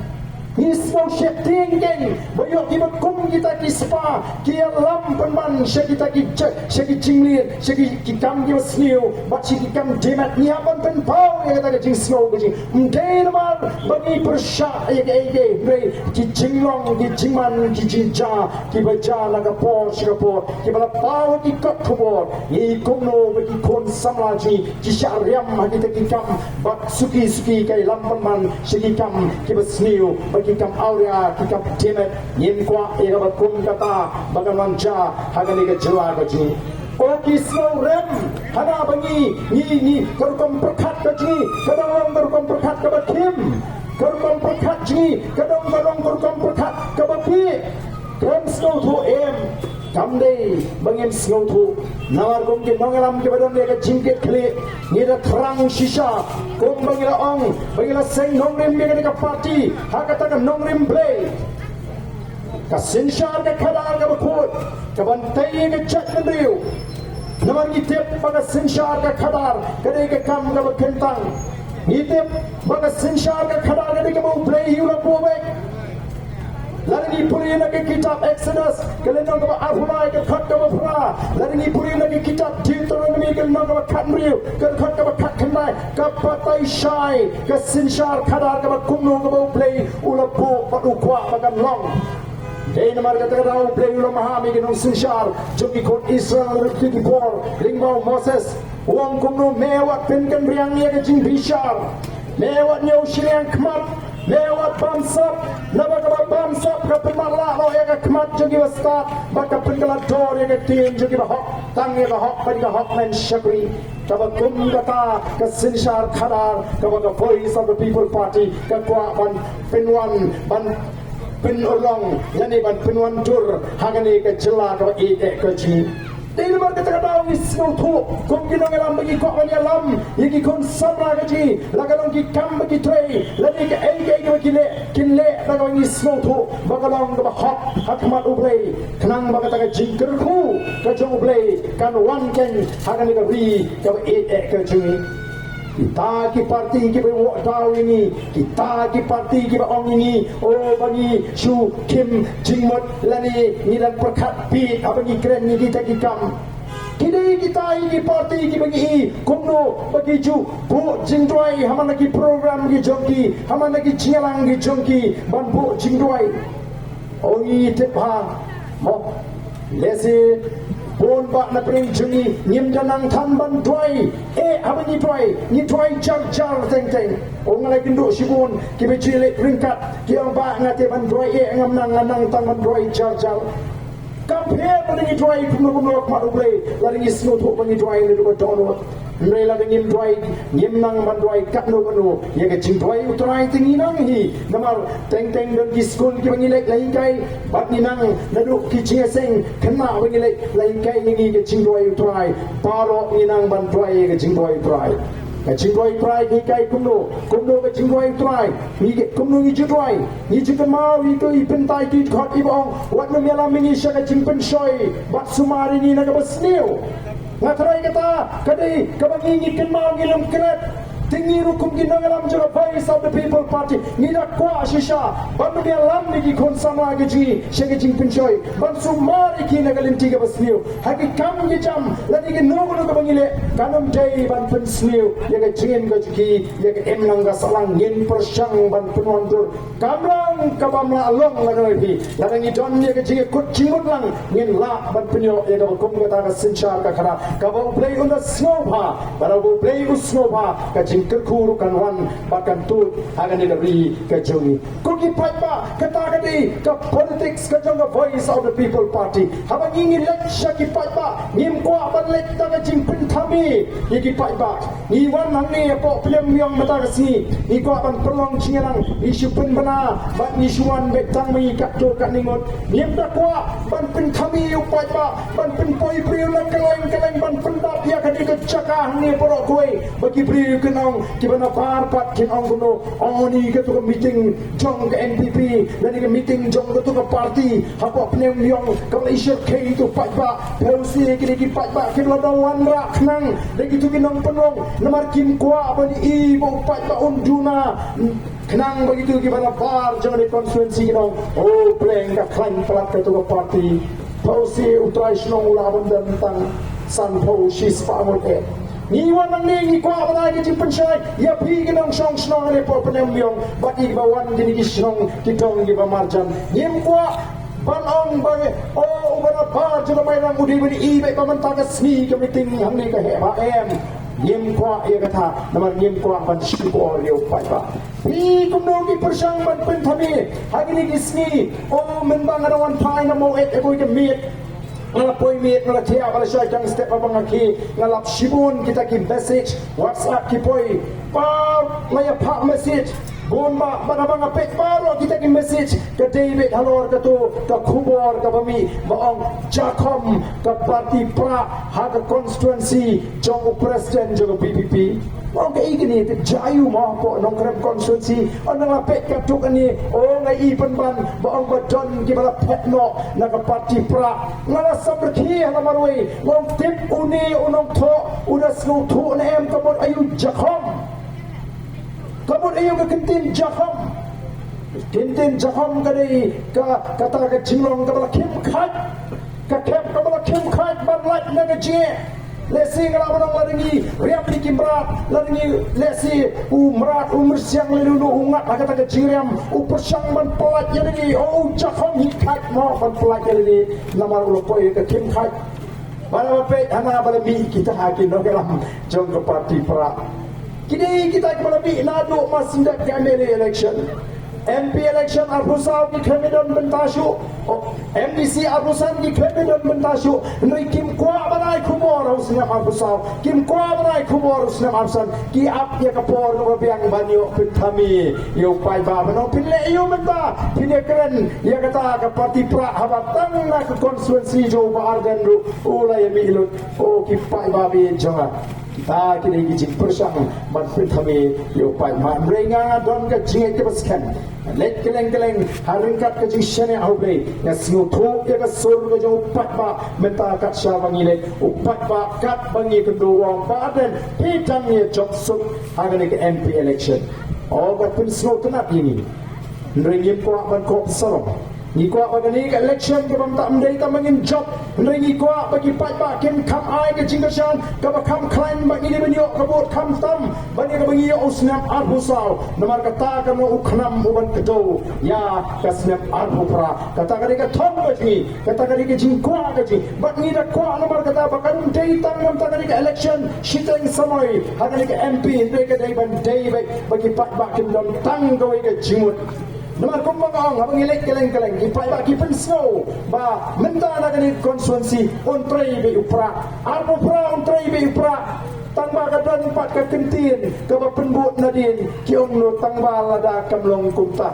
Ngi sngew sheptieng kein ba ïoh kiba kum kita ki spah ki ïalam pynban sha kita ki ja-, sha ki jingmlien, sha ki, ki kam kiba sniew bad sha ki kam diemet. Ngi hap ban pynpaw ïa kata ka jingsngew ka jing. Ym dei namar ba ngi pyrshah ïa kaei kaei, hynrei ki jinglong, ki jingman, ki jingjia kiba jia na ka por sha ka por, kiba la paw ha ki kot khubor. Ngi kumno ba ki khun samla jong ngi ki shah riam ha kita ki kam bad suki suki ka ïalam pynban sha ki kam kiba sniew bad ki kam awria, ki kam diemet. Ngim kwah ïa kaba kum kata ba kan wan jia ha kane ka jylla ka jong ngi. O ki sngewrem, hana ba ngi, ngi, ngi, ka rukom pyrkhat ka jong ngi ka dang long ka rukom pyrkhat kaba khim, ka rukom pyrkhat jong ngi ka dang, ka long ka rukom pyrkhat kaba bieit. Khlem sngewthuh em? Kam dei ba ngim sngewthuh. Namar kum ki nongïalam kiba don ïa ka jingkitkhlieh, ngi da thrang shisha, kumba ngi la ong ba ngi la seng nongrim ïa kane ka party ha kata ka nongrim Blei. Ka synshar ka khadar kaba khuid kaban tei ïa ka jaitbynriew. Namar ngi tip ba ka synshar ka khadar ka dei ka kam kaba kyntang. Ngi tip ba ka synshar ka khadar ka dei kaba U Blei hi u la buh beit. Lada ngi pule na ka kitab Exodus ka lynnong kaba arphew lai ka dkhot kaba phra, lada ngi pule na ka kitab Deuteronomy ka lynnong kaba khathynriew ka dkhot kaba khatkhyndai, ka batai shai ka synshar khadar kaba kumno kaba U Blei u la buh bad u kwah ba kan long. Dei namar kata ka daw U Blei u la maham ïa ki nongsynshar jong ki khun Israel ruh ki por lyngba u Moses. U ong kumno, me wat pynkynriang ïa ka jingbishar, me wat ñiew shiliang khmat, me wat bamsap, naba kaba bamsap ka pynmatlah noh ïa ka khmat jong kiba stad bad ka pynkylla dor ïa ka ktien jong kiba hok, tang ïa ka hok bad ka hok men shakri. Kaba kum kata ka synshar khadar kaba ka Voice of the People Party ka kwah ban pynwan, ban pynurlong lane ban pynwandur ha kane ka jylla kaba ïeit eh ka jong ngi. Dei namar kata ka daw ngi sngewthuh kum ki nongïalam ba ngi kwah ban ïalam ïa ki khun samla ka jong ngi, la ka long ki kam ba ki trei lane kaei kaei kaba ki leh, kin leh da kaba ngi sngewthuh ba ka long kaba hok ha khmat U Blei, khnang ba kata ka jingkyrkhu ka jong U Blei kan wan kein ha kane ka ri kaba ïeit eh ka jong ngi. Kita ki parti kiba ïoh daw ïa ngi, kita ki parti kiba ong ïa ngi, o, ba ngi shu khim jingmut lane ngi dang pyrkhat bieit haba ngi kren ïa kita ki kam. Ki dei kita hi ki parti kiba ngi i kumno ba ki ju buh jingduwai ha man la ki program ki jong ki, ha man la ki jingïalang ki jong ki, ban buh jingduwai. O, ngi tip ha mo, lehse bun bah na pdeng jong ngi ngim da nang than ban duwai eh haba ngi duwai, ngi duwai jar jar teng teng. O, nga la ïakynduh shibun kiba ju leit ryngkat, ki ong, bah, nga te ban duwai eh ngam nang, nga nang tang ban duwai jar jar. Ka pher lada ngi duwai kumno kumno ha khmat U Blei, lada ngi sngewthuh ba ngi duwai naduh ba dohnud. Hynrei lada ngim duwai, ngim nang ban duwai katno katno, ïa ka jingduwai U Trai te ngi nang hi. Namar teng teng don ki skul kiba ngi leit la hikai bad ngi nang, naduh ki jingïaseng khynnah ba ngi leit la hikai ïa ngi ka jingduwai U Trai. Baroh ngi nang ban duwai ïa ka jingduwai U Trai. Ka jingduwai U Trai ka hikai kumno, kumno ka jingduwai U Trai, ngi, kumno ngi ju duwai. Ngi ju kynmaw ïa ka, i Pynthai ki dkhot iba ong, wat nym ïalam ïa ngi sha ka jingpynshoi bad sumar ïa ngi na kaba sniew. Nga tharai kata ka dei kaba ngi, ngi kynmaw, ngi lum klet. Te ngi ruh kum ki nongïalam jong ka Voice of the People Party ngi da kwah shisha ban nym ïalam ïa ki khun samla ki jong ngi sha ka jingpynshoi ban sumar ïa ki na ka lynti kaba sniew. Ha ki kam ki jam lane kano kano kaba ngi leh, kan ym dei ban pynsniew ïa ka jingim ka jong ki, ïa ka imlang ka sahlang. Ngin pyrshang ban pynwandur. Kam long kaba ym lah long, la ka ong phi, lada ngi don ïa ka jingïakut jingmut lang, ngin lah ban pynïoh ïa kaba kum kata ka synshar ka khadar kaba U Blei un da sngewbha. Bad haba U Blei u sngewbha, ka jingkyrkhu ruh kan wan bad kan tuid ha kane ka ri ka jong ngi. Ko ki paidbah, kata ka dei ka politics ka jong ka Voice of the People Party. Haba ngi, ngi leit sha ki paidbah, ngim kwah ban leit da ka jingpynthame ïa ki paidbah. Ngi wan hangne hapoh Plimbiong mynta ka sngi, ngi kwah ban pynlong jingïalang, ngi shu pynbna bad ngi shu wan beit tang ma ngi katto katne ngut. Ngim da kwah ban pynthame ïa u paidbah, ban pynpoi briew na kylleng kylleng, ban pyndap ïa kane ka jaka hangne baroh kawei ba ki briew kin Kiba nabar pat kin ong kumno, ong ni katu ka meeting jong ka N P P, lane ka meeting jong katu ka party hapoh Pnem Ïong, kaba la shyrkhei ïa utu u paidbah. Phi ïohi kine ki paidbah kiba la dang wanrah khnang da kitu ki nongpynlong, namar kim kwah ban ïohi ba u paidbah un duna. Khnang ba kitu kiba nabar jong kane ka constituency kin ong, oh, pleng ka khlaiñ palat katu ka party. Phi ïohi u trai shnong u lah ban don tang sanphew shispah ngut eh. Ngi wan nangne ngi kwah ban ai ka jingpynshai ïa phi ki nongshong shnong hapoh Pnem Ïong bad ïa kiba wan kine ki shnong ki dong kiba marjan. Ngim kwah ban ong ba, oh, uba nabar jong ka Mairang u dei ban ïohi beit ba mynta ka sngi ka meeting hangne ka heh bha, em. Ngim kwah ïa kata, namar ngim kwah ban shukor ïa u paidbah. Phi kumno ki pyrshang ban pynthame ha kine ki sngi? Oh, mynba nga dang wan phai na Maweit, eh, kawei ka miet, nga la poi miet, nga la thiah ba la shai dang step ba nga ki, nga lap shibun kita ki message WhatsApp ki poi. Ba nga ïa phah message bun ba, ba haba nga peit baroh kita ki message, ka dei beit halor katu ka khubor kaba mih ba ong jakhom ka party Prah ha ka constituency jong u president jong ka V P P. Ong kaei kane, ka jia aïu mo hapoh Nongkrem constituency? Ong nga la peit katto katne, ong nga i pynban ba ong ba don kiba la phet noh na ka party Prah. Nga la samrkhie ha la marwei, nga ong tip une u nongthoh u da sngewthuh ne em, ka mut aïu jakhom? Ka mut aïu ka kyntien jakhom? Kyntien jakhom ka dei ka, kata ka jinglong kaba la khim khait. Ka khep kaba la khim khait ban lait na ka jingeh. Lehse nga lah ban ong lada ngi riam ïa ki mrad, lada ngi, lehse u mrad u myrsiang lane uno u ngat ha kata ka jingriam, u pyrshang ban pyllait ïa lade, oh, u jakhom hi khait mo ban pyllait ïa lade, namar u la poi ka khim khait. Ba la peit hana ba la mih kita ha ki nongïalam jong ka party Prah. Ki dei kita kiba la mih naduh mar syn dep ka M L A election. M P election arphew saw ki khlem don bynta shuh. Oh, M D C arphew san ki khlem don bynta shuh. Hynrei kim kwah ban ai khubor ha u snem arphew saw. Kim kwah ban ai khubor ha u snem arphew san. Ki ap ïa ka por kaba biang ban ïoh pynthame ïa u paidbah. Ban ong phin leh aïu mynta, phin ïa kren ïa kata ka party Prah haba tang na ka constituency jong u Bah Ardent ruh u la ïa mih lut. Oh, ki paidbah ba ïeit jong nga. Kita ki dei ki jingpyrshang ban pynthame ïa u paidbah. Hynrei nga don ka jingngeit kaba skhem. Leit kylleng kylleng ha ryngkat ka jingshaniah ha U Blei, nga sngewthuh ïa ka sur ka jong u paidbah mynta kat shaba ngi leit. U paidbah kat ba ngi kynduh u ong, Bah Ardent, phi dang ïa jop suk ha kane ka M P election. Oh, ka pynsngewtynnat ïa ngi. Hynrei ngim kwah ban koh sarong. Ngi kwah ba kane ka election kaba mynta ym dei tang ba ngin jop. Hynrei ngi kwah ba ki paidbah kin kham ai ka jingkyrshan kaba kham khlaiñ ba ngi dei ban ïoh ka vote, khamtam ban ïa kaba ngi ïoh u snem arphew saw. Namar kata ka long u khnam u ban kdew ïa ka snem arphew phra. Kata ka dei ka thong ka jong ngi, kata ka dei ka jingkwah ka jong ngi. Bad ngi da kwah namar kata ba kan ym dei tang namar kata ka dei ka election shiteng samoi ha kane ka M P, hynrei ka dei ban dei beit ba ki paidbah kin don tang kawei ka jingmut. Namar kumba nga ong, haba ngi leit kylleng kylleng, ki paidbah ki pynsngew ba mynta na kane ka constituency un trei beit u Prah. Arphew phra un trei beit u Prah. Tang ba ka don pat ka kyntien kaba pynbud nadien, ki ong no tang ba lada kam long kumta.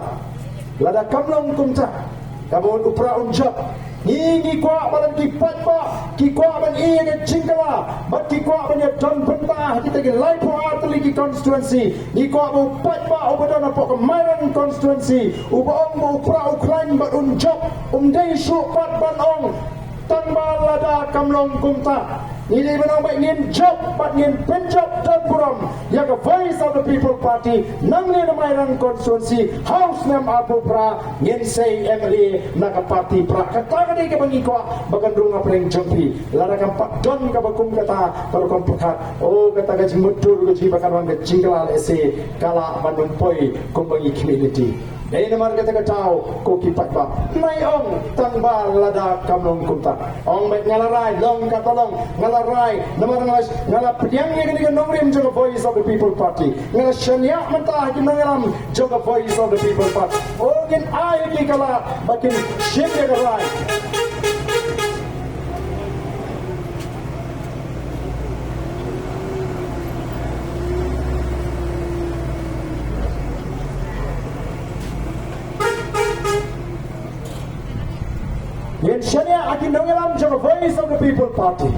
Lada kam long kumta, ka mut u Prah un jop. Ngi, ngi kwah ba lada ki paidbah ki kwah ban ïoh ïa ka jingkylla bad ki kwah ban ïa don bynta ha kita ki laiphew ar tylli ki constituency. Ngi kwah ba u paidbah uba don hapoh ka Mairang constituency uba ong ba u Prah u khlaiñ bad un jop, um dei shuh pat ban ong tang ba lada kam long kumta. Ngi dei ban ong ba ngin jop bad ngin pynjop don burom ïa ka Voice of the People Party nangne na Mairang constituency ha u snem arphew phra. Ngin sei M L A na ka party Prah. Kata ka dei kaba ngi kwah ba kan rung hapdeng jong phi. Lada kam pat don kaba kum kata ka rukom pyrkhat, oh, kata ka jingmutdur ka jong phi ba kan wan ka jingkylla lehse ka lah ban ym poi kumba ngi khmih lynti. Dei namar kata ka daw ko ki paidbah, nai ong tang ba lada kam long kumta. Ong beit nga la rai, long kata long, nga la rai. Namar nga la, nga la pdiang ïa kane ka nongrim jong ka Voice of the People Party. Nga la shaniah mynta ha ki nongïalam jong ka Voice of the People Party. Oh, ngin ai ki ka lad ba kin shim ïa ka rai. Ngin shaniah ha ki nongïalam jong ka Voice of the People Party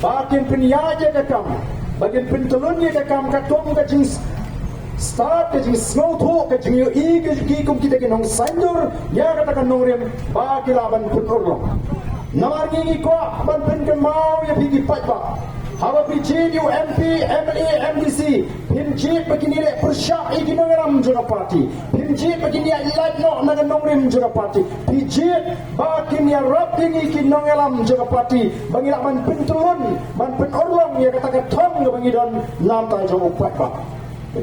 ba kin pynïaid ïa ka kam Ba kin pyntlun ïa ka kam katkum ka jing stad, ka jingsngewthuh, ka jingïohi ka jong ki kum kita ki nongsaiñdur ïa kata ka nongrim ba ki lah ban pynurlong. Namar ngi ngi kwah ban pynkynmaw ïa phi ki paidbah, haba phi jied ïa u M P, M L A, M D C, phim jied ba kin ïaleh pyrshah ïa ki nongïalam jong ka party. Phim jied ba kin ïaleh noh na ka nongrim jong ka party. Phi jied ba kin ïarap ïa ngi ki nongïalam jong ka party ba ngi lah ban pyntlun, ban pynurlong ïa kata ka thong kaba ngi don na bynta jong u paidbah.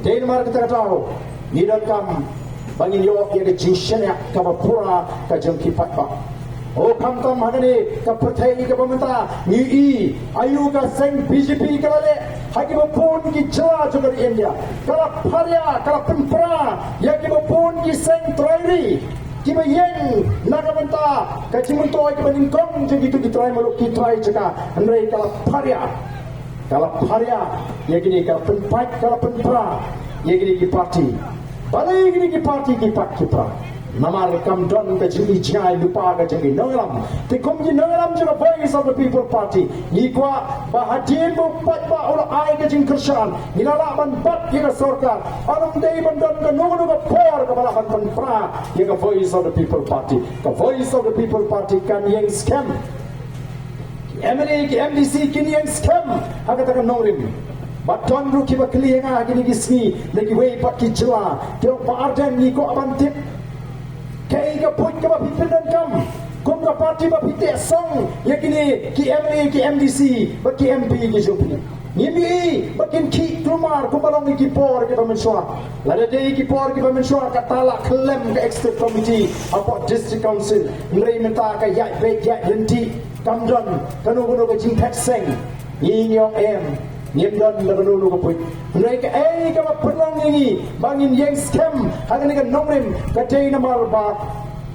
Dei namar kata ka daw ngi donkam ba ngin ïoh ïa ka jingshaniah kaba pura ka jong ki paidbah. O khamtam ha kane ka pyrthei kaba mynta ngi i aïu ka seng B J P ka la leh ha kiba bun ki jylla jong ka ri India. Ka la pharia, ka la pynpra ïa kiba bun ki seng trai ri kiba ïeng na ka bynta ka jingmyntoi kaba nyngkong jong kito ki trai muluk, ki trai jaka. Hynrei ka la pharia, ka la pharia ïa kine, ka la pynpait, ka la pynpra ïa kine ki party. Balei kine ki party ki pait ki pra? Namar kam don ka jingïohi jngai lypa ka jong ki nongïalam. Te kum ki nongïalam jong ka Voice of the People Party, ngi kwah ba hadien ba u paidbah u la ai ka jingkyrshan, ngi la lah ban bat ïa ka sorkar. Ym dei ban don kano kano ka por kaba lah ban pynpra ïa ka Voice of the People Party. Ka Voice of the People Party kan ïeng skhem. Ki M L A, ki M D C kin ïeng skhem ha kata ka nongrim. Bad don ruh kiba kylli ïa nga ha kine ki sngi na kiwei pat ki jylla, ki ong, Bah Ardent, ngi kwah ban tip kaei ka buit kaba phi pyndonkam kum ka party ba phi teh song ïa kine ki M L A, ki M D C bad ki M P ki jong phi. Ngim i ba kin khih kulmar kumba long ïa ki por kiba mynshuwa. Lada dei ki por kiba mynshuwa kata la khlem ka executive committee hapoh District Council. Hynrei mynta ka ïaid beit ïaid lynti, kam don kano kano ka jingphet seng. Ngi ngi ong em, ngim don da kano kano ka buit. Hynrei kaei kaba pynlong ïa ngi ba ngin ïeng skhem ha kane ka nongrim ka dei namar ba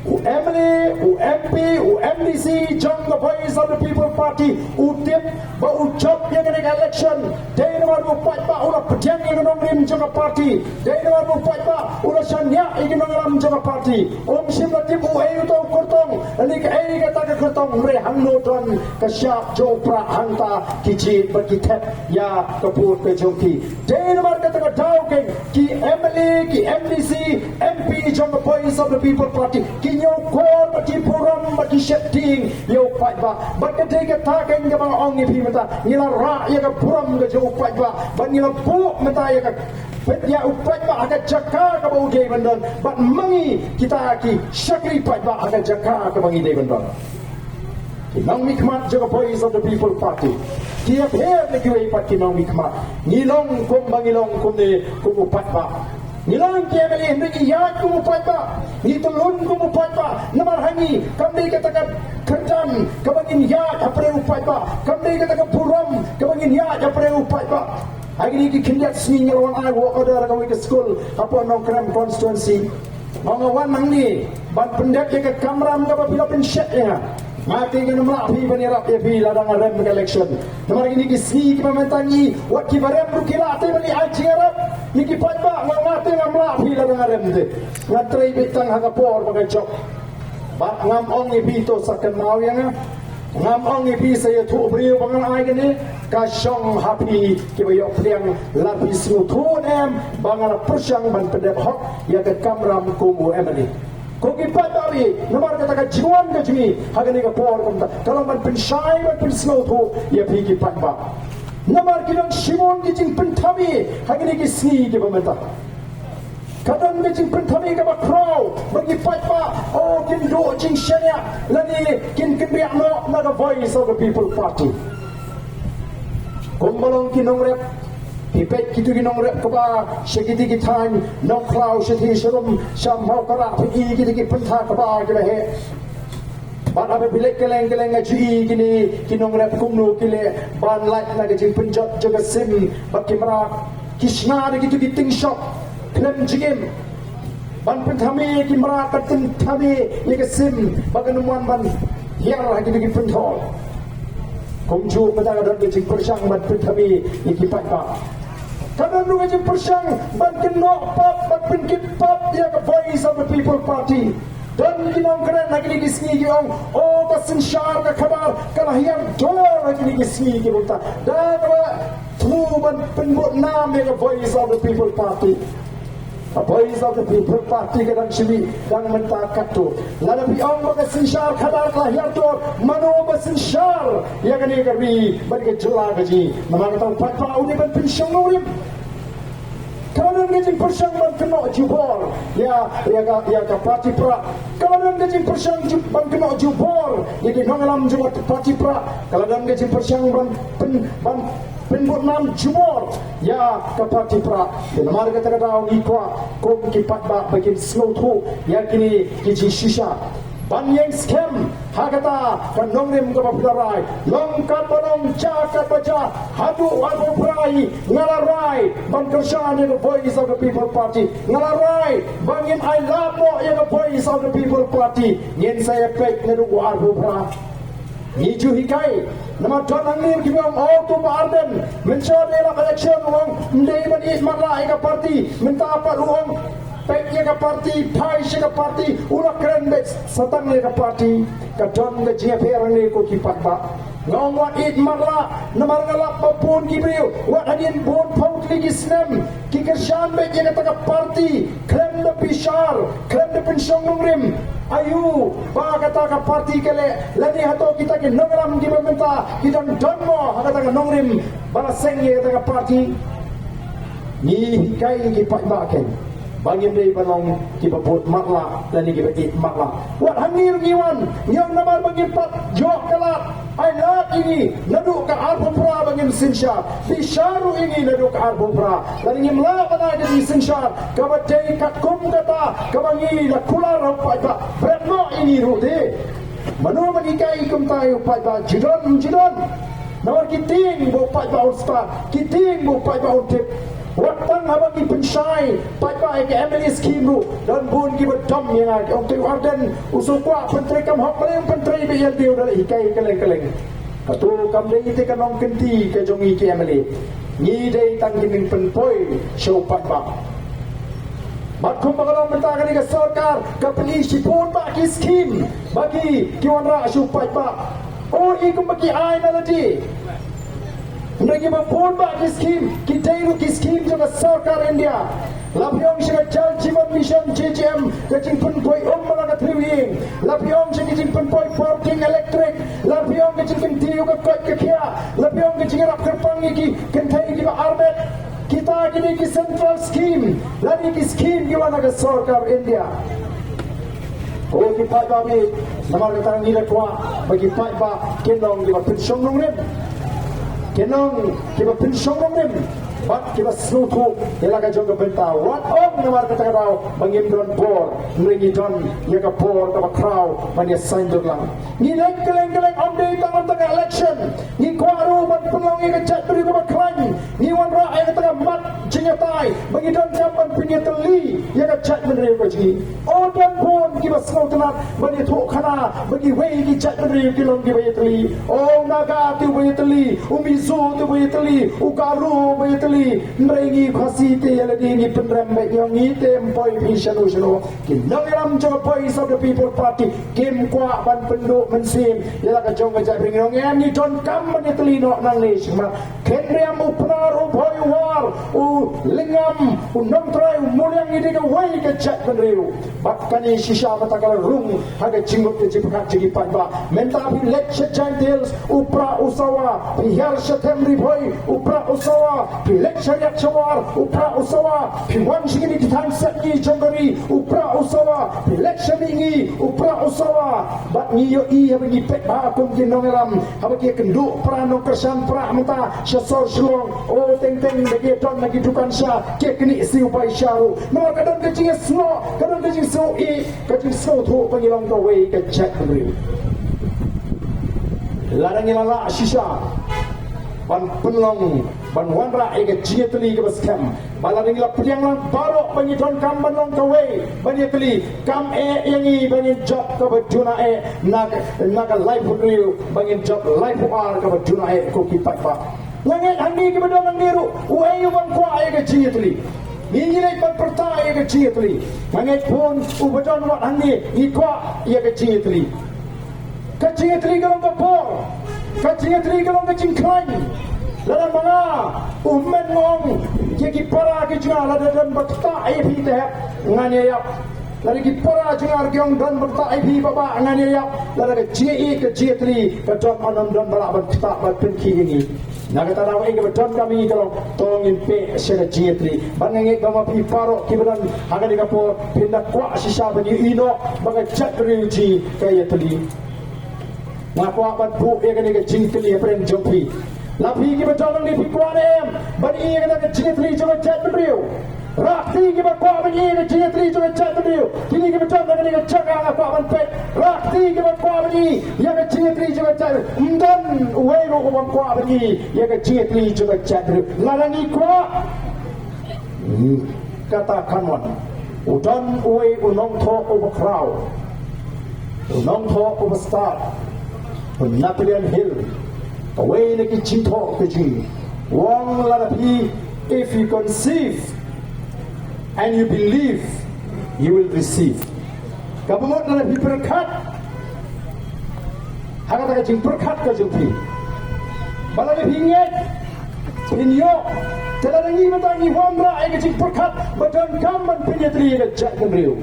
u M L A, u M P, u M D C jong ka Voice of the People Party u tip ba u jop ïa kane ka election dei namar ba u paidbah u la pdiang ïa ka nongrim jong ka party, dei namar ba u paidbah u la shaniah ïa ka nongrim jong ka party. Um shym la tip uei uta u kyrtong, lane kaei kata ka kyrtong, hynrei hangno don ka shap jong u prah hangta ki jied bad ki thep ïa ka vote ka jong ki. Dei namar kata ka daw keiñ ki M L A, ki M D C, M P jong ka Voice of the People Party ki ñiew kor bad ki burom bad ki sheptieng ïa u paidbah. Bad ka dei kata keiñ kaba nga ong ïa phi mynta, ngi la rah ïa ka burom ka jong u paidbah bad ngi la buh mynta ïa ka, peit ïa u paidbah ha ka jaka kaba u dei ban don bad ma ngi kita ki shakri paidbah ha ka jaka kaba ngi dei ban don. Ki nongmihkhmat jong ka Voice of the People Party ki ïapher na kiwei pat ki nongmihkhmat. Ngi long kumba ngi long kumne kum u paidbah. Ngi long ki M L A hynrei ngi ïaid kum u paidbah, ngi tylun kum u paidbah. Namar ha ngi kam dei kata ka kyrdan kaba ngin ïaid hapdeng u paidbah, kam dei kata ka burom kaba ngin ïaid hapdeng u paidbah. Ha kine ki khyndiat sngi ngi la wan ai work order ha kawei ka skul hapoh Nongkrem constituency. Nga wan hangne ban pyndep ïa ka kamram kaba phi la pynshet ïa nga. Nga te ngan ym lah phi ban ïarap ïa phi lada nga rem ka election. Namar kine ki sngi kiba mynta ngi wat kiba rem ruh ki lah te ban ïa ai jingïarap ïa ki paidbah. Nga, nga te ngam lah phi lada nga rem te. Nga trei beit tang ha ka por ba ka jop. Bad ngam ong ïa phi to sa kynmaw ïa nga. Ngam ong ïa phi sa ïathuh briew ba ngan ai kane, ka shong ha phi kiba ïoh pdiang lada phi sngewthuh ne em ba nga la pyrshang ban pyndep hok ïa ka kamram kum u M L A. Ko ki paidbah, namar kata ka jingwan ka jong ngi ha kane ka por kumta ka long ban pynshai ban pynsngewthuh ïa phi ki paidbah. Namar ki don shibun ki jingpynthame ha kine ki sngi kiba mynta. Ka don ka jingpynthame kaba khraw ba ki paidbah, oh, kin duh jingshaniah lane kin kynriah noh na ka Voice of the People Party. Kumba long ki nongrep, phi peit kito ki nongrep kaba sha kito ki thaiñ Nongkhlaw, sha Thie, sha Rum, sha Mawkyrwat, phi i kito ki pyntha kaba kiba heh. Bad haba phi leit kylleng kylleng nga ju i kine ki nongrep kumno ki leh ban lait na ka jingpynjot jong ka sim bad ki mrad. Ki shna da kito ki ting shop khlem jingim ban pynthame ïa ki mrad, ban pynthame ïa ka sim ba kan ym wan ban hiar ha kito ki pynthor. Kumjuh mynta ka don ka jingpyrshang ban pynthame ïa ki paidbah. Ka don ruh ka jingpyrshang ban kynnoh pap, ban pynkit pap ïa ka Voice of the People Party. Don ki nongkren ha kine ki sngi ki ong, oh, ka synshar ka khadar ka la hiar dor ha kine ki sngi ki bynta. Da kaba thmu ban pynbud nam ïa ka Voice of the People Party. Ka Voice of the People Party ka dang shim ïa dang mynta katto. Lada phi ong ba ka synshar khadar ka la hiar tor, mano ba synshar ïa kane ka ri bad ka jylla ka jong ngi? Namar kata u paidbah u dei ban pynshong nongrim. Ka la don ka jingpyrshang ban kynnoh jubor ïa, ïa ka, ïa ka party Prah. Ka la don ka jingpyrshang ju-, ban kynnoh jubor ïa ki nongïalam jong ka party Prah. Ka la don ka jingpyrshang ban pyn-, ban pynbud nam jubor ïa ka party Prah. Te namar kata ka daw ngi kwah kum ki paidbah ba kin sngewthuh ïa kine ki jingshisha. Ban ïeng skhem ha kata ka nongrim kaba phi la rai. Long katba long, jia katba jia, haduh arphew phra hi nga la rai ban kyrshan ïa ka Voice of the People Party. Nga la rai ba ngin ailad noh ïa ka Voice of the People Party. Ngin sa ïa peit naduh arphew phra. Ngi ju hikai, namar don hangne kiba ong, oh, to Bah Ardent, mynshuwa da lap election u ong ym dei ban ïeit matlah ïa ka party, mynta pat u ong peit ïa ka party, phai sha ka party, u la kren beit sa tang ïa ka party. Ka don ka jingïapher hangne ko ki paidbah. Nga ong wat ïeit matlah, namar nga lap ba bun ki briew, wat hadien bun phew tylli ki snem, ki kyrshan beit ïa kata ka party, khlem da bishar, khlem da pynshong nongrim. Aïu ba kata ka party ka leh, lane hato kita ki nongïalam kiba mynta ki dang don mo ha kata ka nongrim ba la seng ïa kata ka party? Ngi hikai ïa ki paidbah kein ba ngim dei ban long kiba bud matlah lane kiba ïeit matlah. Wat hangne ruh ngi wan, ngi ong namar ba ngim pat ïoh ka lad. Ailad ïa ngi naduh ka arphew phra ba ngin synshar. Bishar ruh ïa ngi naduh ka arphew phra. Lada ngim lah ban ai ka jingsynshar kaba dei katkum kata kaba ngi la kular ha u paidbah, bret noh ïa ngi ruh de. Mano ban hikai kumta ïa u paidbah? Ju don, ju don. Namar ki tieng ba u paidbah un stad, ki tieng ba u paidbah un tip. Wat tang haba ngi pynshai paidbah ïa ka M L A scheme ruh, don bun kiba dom ïa nga, ki ong te u Ardent u shu kwah pyntreikam hok, balei ym pyntrei beit ïa lade, u da leh hikai kylleng kylleng. Kato kam dei te ka nongkynti ka jong ngi ki M L A. Ngi dei tang ki nongpynpoi sha u paidbah. Bad kumba ka long mynta kane ka sorkar ka pyni shibun bah ki scheme ba ki, ki wanrah sha u paidbah. O, i kumba ki ai na lade. Hynrei kiba bun bah ki scheme ki dei ruh ki scheme jong ka sorkar India. La phi ong sha ka Jal Jeevan Mission, J J M, ka jingpynpoi um ba la ka three wheeling. La phi ong sha ka jingpynpoi por king electric. La phi ong ka jingkynti ïa ka koit ka khiah. La phi ong ka jingïarap kyrpang ïa ki kynthei kiba armet. Kita ki dei ki central scheme lane ki scheme kiba na ka sorkar India. Ko ki paidbah, namar kata ngi la kwah ba ki paidbah kin long kiba pynshong nongrim. Kin long kiba pynshong nongrim bad kiba sngewthuh ïa la ka jong ka bynta. Wat ong namar kata ka daw ba ngim don bor, hynrei ngi don ïa ka bor kaba khraw ban ïa saiñdur lang. Ngi leit kylleng kylleng, ym dei tang ha ka election. Ngi kwah ruh ban pynlong ïa ka jaitbynriew kaba khlaiñ. Ngi wanrah ïa kata ka mat jingïatai ba ngi donkam ban pynïatylli ïa ka jaitbynriew ka jong ngi. O, don bun kiba sngewtynnat ban ïathuhkhana ba kiwei ki jaitbynriew ki long kiba ïatylli. O, u Naga te uba ïatylli, u Mizo te uba ïatylli, u Garo uba ïatylli. Hynrei ngi Khasi te ïa lade ngi pynrem beit, ngi ong ngi te ym poi phi shano shano. Ki nongïalam jong ka Voice of the People Party kim kwah ban pynduh mynsiem ïa la ka jong ka jaitbynriew. Ngi ong em, ngi donkam ban ïatylli noh nangne shakhmat. Khynriam, u Pnar, u Bhoi, u War, u Lyngngam, u Nongtrai, u Muliang, ngi dei kawei ka jaitbynriew. Bad kane shisha mynta ka la rung ha ka jingmut ka jingpyrkhat jong ki paidbah. Mynta phi leit sha Jaintia Hills, u Prah u Sawa, phi hiar sha Them Ri Bhoi, u Prah u Sawa, phi leit sha Riat sha War, u Prah u Sawa, phi wan sha kine ki thaiñ sepngi jong ka ri, u Prah u Sawa, phi leit sha Mihngi, u Prah u Sawa. Bad ngi ïohi haba ngi peit bha kum ki nongïalam, haba ki ïakynduh pra nongkyrshan Prah mynta sha sor Shillong, o teng teng da ki ïadon na ki dukan sha, ki ïaknieh siew bai sha ruh. Namar ka don ka jingsngew, ka don ka jingsngew ïeit, ka jingsngewthuh ba ngi long kawei ka jaitbynriew. Lada ngi la lah shisha ban pynlong, ban wanrah ïa ka jingïatylli kaba skhem, ba lada ngi la pdiang lang baroh ba ngi donkam ban long kawei ban ïatylli, kam eh ïa ngi ba ngin jop kaba duna eh na, na ka laiphew hynriew, ba ngin jop laiphew ar kaba duna eh, ko ki paidbah. Nga ngeit hangne kiba don hangne ruh, uei uban kwah ïa ka jingïatylli? Ngi ngi leit ban pyrta ïa ka jingïatylli. Nga ngeit bun uba don wat hangne ngi kwah ïa ka jingïatylli. Ka jingïatylli ka long ka bor. Ka jingïatylli ka long ka jingkhlaiñ. Lada ma nga u hynmen nga ong ïa ki para ki jong nga, lada don ba ktah ïa phi te ngan ïa ïap. Lada ki para jong nga ki ong don ba ktah ïa phi, ba ba ngan ïa ïap. Lada ka jingïeit ka jingïatylli ka don, ym don ba lah ban ktah ban pynkhih ïa ngi. Na kata daw, ïa kaba donkam ïa ngi ka long, to ngin peit sha ka jingïatylli. Bad nga ngeit ba ma phi baroh kiba don ha kane ka por phin da kwah shisha ban ïohi noh ba ka jaitbynriew jong ngi ka ïatylli. Nga kwah ban buh ïa kane ka jingkylli hapdeng jong phi. La phi kiba don hangne phi kwah ne em ban ïohi ïa kane ka jingkylli jong ka jaitbynriew? Rah kti kiba kwah ban ïohi ïa ka jingkylli jong ka jaitbynriew. Kine kiba don ha kane ka jaka nga kwah ban peit. Rah kti kiba kwah ban ïohi ïa ka jingkylli jong ka jaitbynriew. Ym don uwei ruh uba kwah ban ïohi ïa ka jingkylli jong ka jaitbynriew. Lada ngi kwah, kata kan wan. U don uwei u nongthoh uba khraw, u nongthoh uba stad, u Napoleon Hill, uwei na ki jingthoh ka jong ngi, u ong lada phi, if you conceive and you believe, you will receive. Kaba mut lada phi pyrkhat ha kata ka jingpyrkhat ka jong phi, ba lada phi ngeit phin ïoh. Te lada ngi mynta ngi wanrah ïa ka jingpyrkhat ba donkam ban pynïatylli ïa ka jaitbynriew,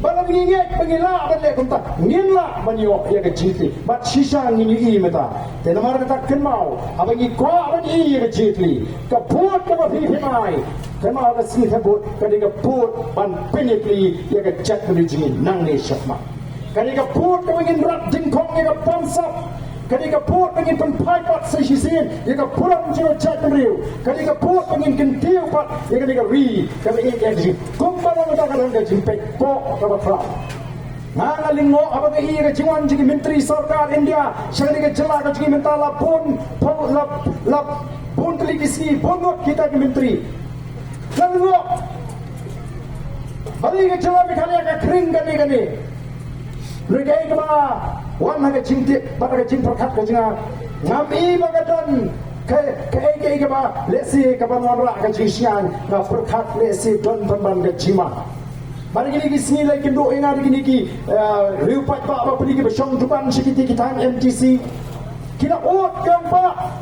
ba lada ngi ngeit ba ngi lah ban leh kumta, ngin lah ban ïoh ïa ka jingïatylli. Bad shisha ngin ïohi mynta. Te namar kata kynmaw, haba ngi kwah ban ïohi ïa ka jingïatylli, ka vote kaba phi phin ai, kynmaw ka sngi ka vote ka dei ka vote ban pynïatylli ïa ka jaitbynriew jong ngi nangne shakhmat. Ka dei ka vote kaba ngin rat dyngkhong ïa ka bamsap. Ka dei ka vote ba ngin pynphai pat sa shisien ïa ka burom jong ka jaitbynriew. Ka dei ka vote ba ngin kyntiew pat ïa kane ka ri kaba ïeit ïa ka jong ngi. Kumba long kata ka long ka jingpeit poh kaba khraw. Nga nga lyngngoh haba nga ïohi ïa ka jingwan jong ki myntri sorkar India sha kane ka jylla ka jong ngi mynta, la bun, la, la bun tylli ki sngi, bun ngut kita ki myntri. Nga lyngngoh. Balei ka jylla Meghalaya ka khring kane kane? Hynrei kaei kaba wan ha ka jingtip bad ha ka jingpyrkhat ka jong nga, ngam i ba ka don ka, kaei kaei kaba lehse kaban wanrah ka jingsngewsih. Nga pyrkhat lehse don pynban ka jingma. Bad kine ki sngi la kynduh ïa nga da kine ki, eh, riew paidbah ba phi, kiba shong dukan sha kiti ki thaiñ M T C. Ki la ud, ki ong ba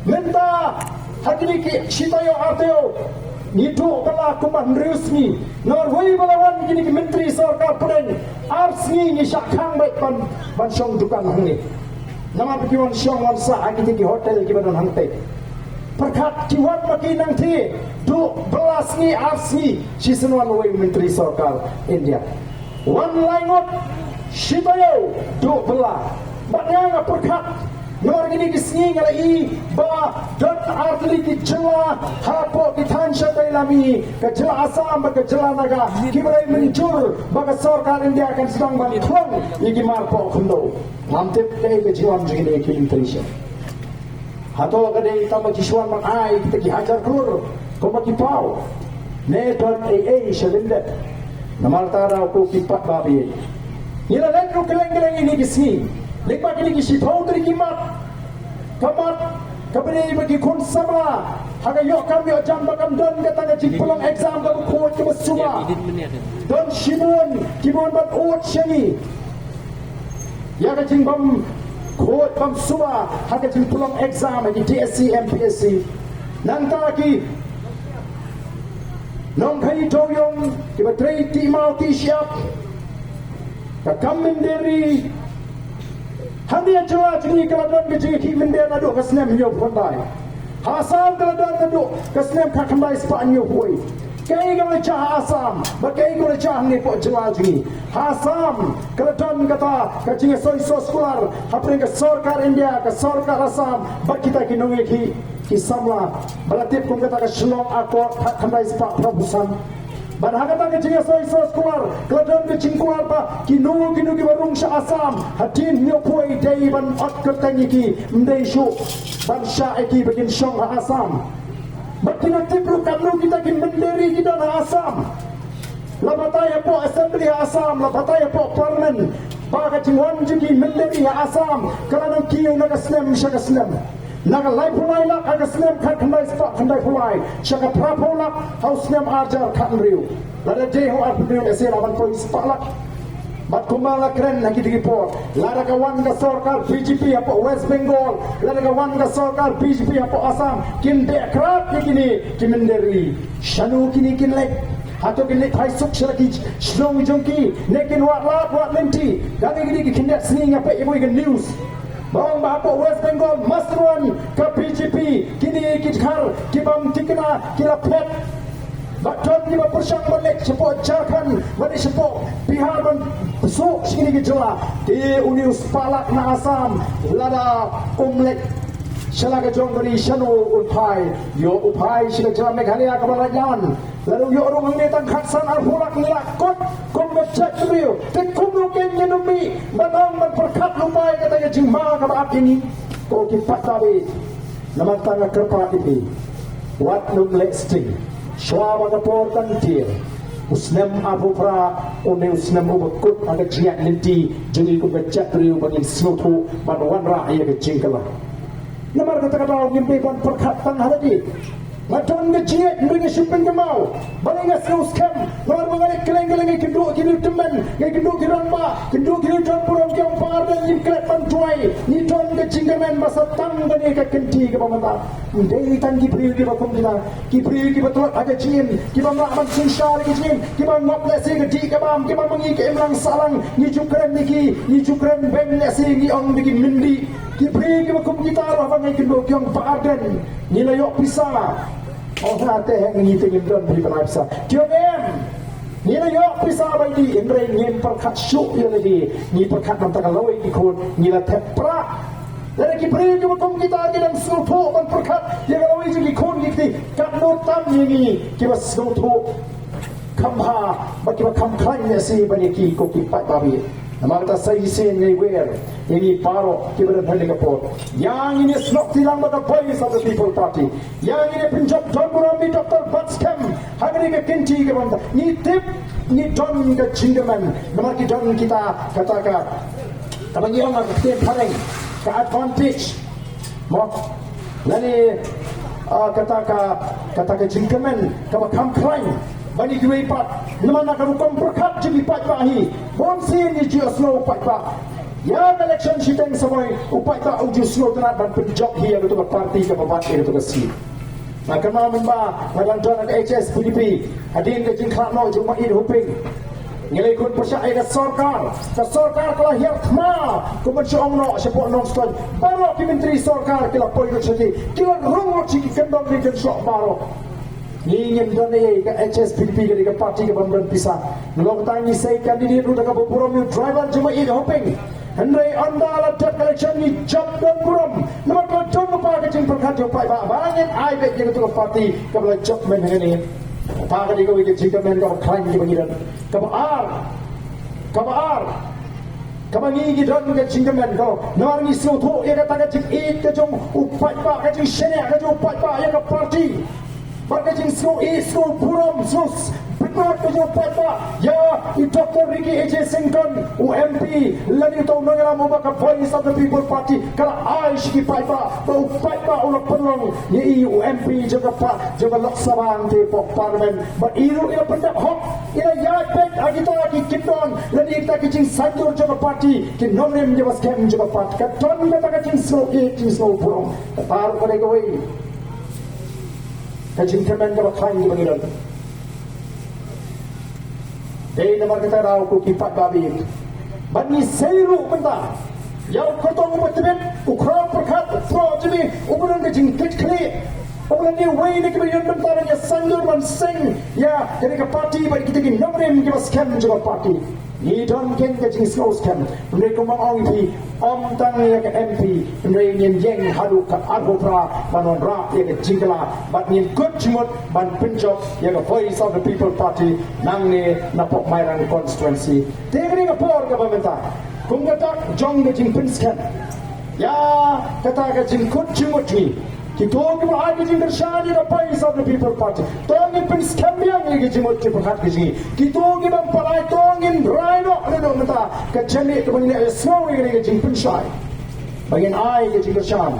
mynta ha kine ki shi taïew ar taïew ngi duh bylla kumba hynriew sngi. Namar wei ba la wan kine ki myntri sorkar pdeng, ar sngi ngi shah khang beit ban, ban shong dukan hangne. Namar ba ki wan shong wan sah ha kiti ki hotel kiba don hangtei. Pyrkhat, ki wan ma ki nangtei, duh bylla sngi ar sngi, shisien wan uwei u myntri sorkar India. Wan lai ngut, shi taïew, duh bylla. Bad nga nga pyrkhat, namar kine ki sngi nga la i ba don ar tylli ki jylla hapoh ki thaiñ shatei lam i, ka jylla Assam bad ka jylla Naga, kiba la ïa mynjur ba ka sorkar India kan sdang ban khlong ïa ki mar poh khyndew. Ngam tip kaei ka jingwan jong kine ki myntri sha. Hato ka dei tang ba ki shu wan ban ai kita ki hajar klur kumba ki paw, ne don ei ei sha lyndet? Namar kata ruh ko ki paidbah ba ïeit, ngi la leit ruh kylleng kylleng ïa kine ki sngi. Lyngba kine ki shiphew tylli ki mat, ka mat kaba dei ba ki khun samla ha ka ïoh kam ïoh jam ba kam don kata ka jingpynlong exam kaba khuid kaba suba. Don shibun kiba wan ban ud sha ngi ïa ka jingbym khuid bym suba ha ka jingpynlong exam ha ki D S C, M P S C. Nangta ki nongkhaii dewiong kiba trei tih maw tih shyiap, ka kam mynder ri. Hangne ha jylla jong ngi ka la don ka jingïakhih mynder naduh ka snem hynñiewphew khyndai. Ha Assam ka la don naduh ka snem khatkhyndai spah hynñiewphew wei. Kaei kaba la jia ha Assam bad kaei kaba la jia hangne hapoh jylla jong ngi? Ha Assam ka la don kata ka jingïasoi soskular hapdeng ka sorkar India, ka sorkar Assam bad kita ki nongïakhih ki samla, ba la tip kum kata ka Shillong Accord khatkhyndai spah phraphew san. Bad ha kata ka jingïasoi soskular ka la don ka jingkular ba kino kino kiba rung sha Assam hadien hynñiewphew wei dei ban ot kyrteng ïa ki, ym dei shuh ban shah ïa ki ba kin shong ha Assam. Bad ki la tip ruh katno kita ki mynder ri ki don ha Assam. La batai hapoh Assembly ha Assam, la batai hapoh Parliament ba ka jingwan jong ki mynder ri ha Assam ka la nang kiew na ka snem sha ka snem. Na ka laiphew lai lak ha ka snem khatkhyndai spah khyndaiphew lai sha ka phraphew lak ha u snem arhajar khathynriew. Lada dei ha u arphew hynriew lehse la wan poi spah lak. Bad kumba la kren ha kito ki por, lada ka wan ka sorkar B J P hapoh West Bengal, lada ka wan ka sorkar B J P hapoh Assam, kin dei krap ïa kine ki mynder ri. Shano kine kin leit? Hato kin leit phai suk sha la ki shnong jong ki, ne kin wad lad wad lynti? Kane kine ki khyndiat sngi nga peit ïa kawei ka news ba ong ba hapoh West Bengal must run ka B J P, kine ki dkhar ki bym thikna ki la phet. Bad don kiba pyrshang ban leit shapoh Jharkhand, ban leit shapoh Bihar ban suk sha kine ki jylla. Te une u spah lak na Assam, lada um leit sha la ka jong ka ri, shano un phai? Ïoh u phai sha ka jylla Meghalaya kaba lait lan. Lada u ïoh rung hangne tang khatsan arphew lak, ngi la kut kum ka jaitbynriew. Te kumno kein ngin ym mih ban ong ban pyrkhat lypa ïa kata ka jingma kaba ap ïa ngi? Ko ki paidbah, namar kata nga kyrpad ïa phi, wat nym leh sting. Shuwa ba ka por kan tiar, u snem arphew phra un dei u snem uba kut ha ka jingïaid lynti jong ngi kum ka jaitbynriew ba ngin sngewthuh ban wanrah ïa ka jingkylla. Namar kata ka daw ngim dei ban pyrkhat tang ha lade. Nga don ka jingïeit, hynrei nga shu pynkynmaw, balei nga sngew skhem? Namar ba nga leit kylleng kylleng, nga ïakynduh ki riew tymmen, nga ïakynduh ki rangbah, ïakynduh ki riew don burom, ki ong, Pa Ardent, ngim klet ban duwai, ngi don ka jingkyrmen ba sa tang kane ka kynti kaba mynta. Ym dei tang ki briew kiba kum kita, ki briew kiba tlot ha ka jingim, kiba ym lah ban synshar ïa ka jingim, kiba ngop lehse ka dih ka bam, kiba mangi ka imlang sahlang, ngi ju kren ïa ki, ngi ju kren beiñ, lehse ngi ong da ki myndih. Ki briew kiba kum kita ruh haba nga ïakynduh ki ong, Pa Ardent, ngi la ïoh pisa. Ong, ha te heng, ngi te ngim don bynriew ban ai pisa. Ki ong, Em, ngi la ïoh pisa ba ïadih, hynrei ngim pyrkhat shuh ïa lade, ngi pyrkhat na bynta ka lawei ki khun, ngi la thep prah. Lada ki briew kiba kum kita ki dang sngewthuh ban pyrkhat ïa ka lawei jong ki khun ki kti, katno tam ïa ngi kiba sngewthuh kham bha bad kiba kham khlaiñ ïa shi ban ïa ki, ko ki paidbah. Namar kata sa shisien nga wer ïa ngi baroh kiba don hangne ha ka por, ïa ngin ïa snoh kti lang bad ka Voice of the People Party. Ïa ngin ïa pynjop don burom ïa i Doctor Batskhem ha kane ka kynti kaba mynta. Ngi tip ngi don ka jingkyrmen namar ki don kita, kata ka, kaba ngi ong ha ka ktien phareng, ka advantage. Mo, lane, ah, kata ka, kata ka jingkmen kaba kham khlaiñ ban ïa kiwei pat. Namar na ka rukom pyrkhat jong ki paidbah hi, bunsien ngi ju sngew u paidbah. Ïa ka election shiteng samoi u paidbah u ju sngewtynnat ban pynjop hi ïa kato ka party kaba bat ïa kato ka seat. Nga kynmaw mynba nga dang don ha ka H S P D P, hadien ka jingkhlad noh jong u Maieit Hoping, ngi la ïakhun pyrshah ïa ka sorkar. Ka sorkar ka la hiar thma, kumba shu ong noh shapoh Nongstoiñ. Baroh ki myntri sorkar ki la poi lut shatei, ki la rung lut sha ki kyndong ki kynshoh baroh. Ngi ngim don ei ei, ka H S P D P ka dei ka party ka bym don pisa. Nalor kata ngi sei candidate ruh da kaba burom ïa u driver jong u Maieit Hoping. Hynrei ynda la dep ka election ngi jop don burom namar ka don lypa ka jingpyrkhat jong u paidbah ba ngin ai beit ïa kato ka party kaba la jop mynhynne. Kata ka dei kawei ka jingkmen kaba khlaiñ kaba ngi don. Kaba ar, kaba ar, kaba ngi ngi don ka jingkmen ko namar ngi sngewthuh ïa kata ka jingïeit ka jong u paidbah, ka jingshaniah ka jong u paidbah ïa ka party. Bad ka jingsngew ïeit, sngew burom, sngew s-, bit ka jong u paidbah ïa i Doctor Ricky A J Syngkon, u M P lane uta u nongïalam uba ka Voice of the People Party ka la ai sha ki paidbah, ba u paidbah u la pynlong ïa i u M P jong ka pa-, jong ka Lok Sabha hangtei hapoh Parliament. Bad i ruh i la pyndep hok, i la ïaid beit ha kita ki kyndon lane kita ki jingsaiñdur jong ka party, ki nongrim kiba skhem jong ka party. Ka don kata ka jingsngew ïeit, jingsngew burom. Kata ruh ka dei kawei ka jingkmen kaba khlaiñ kaba ngi don. Dei namar kata ruh ko ki paidbah bad ngi sei ruh mynta ïa u kyrtong uba tbit, u khraw pyrkhat, u khraw jylliew, uba don ka jingkit khlieh, uba don uwei na kiba ïoh bynta ban ïa saiñdur ban seng ïa kane ka party bad kita ki nongrim kiba skhem jong ka party. Ngi don kein ka jingsngew skhem. Hynrei kumba ong ïa phi, ym tang ïa ka M P, hynrei ngin ïeng haduh ka arphew phra ban wanrah ïa ka jingkylla bad ngin kut jingmut ban pynjop ïa ka Voice of the People Party nangne napoh Mairang constituency. Te kane ka por kaba mynta, kum ka dak jong ka jingpynskhem ïa kata ka jingkut jingmut jong ngi, kito kiba ai ka jingkyrshan ïa ka Voice of the People Party, to ngin pynskhem biang ïa ka jingmut jingpyrkhat ka jong ngi. Kito ki bym pat ai, to ngin rai noh naduh mynta. Ka jingmut kaba ngin ïa sngew ïa ka jingpynshai ba ngin ai ka jingkyrshan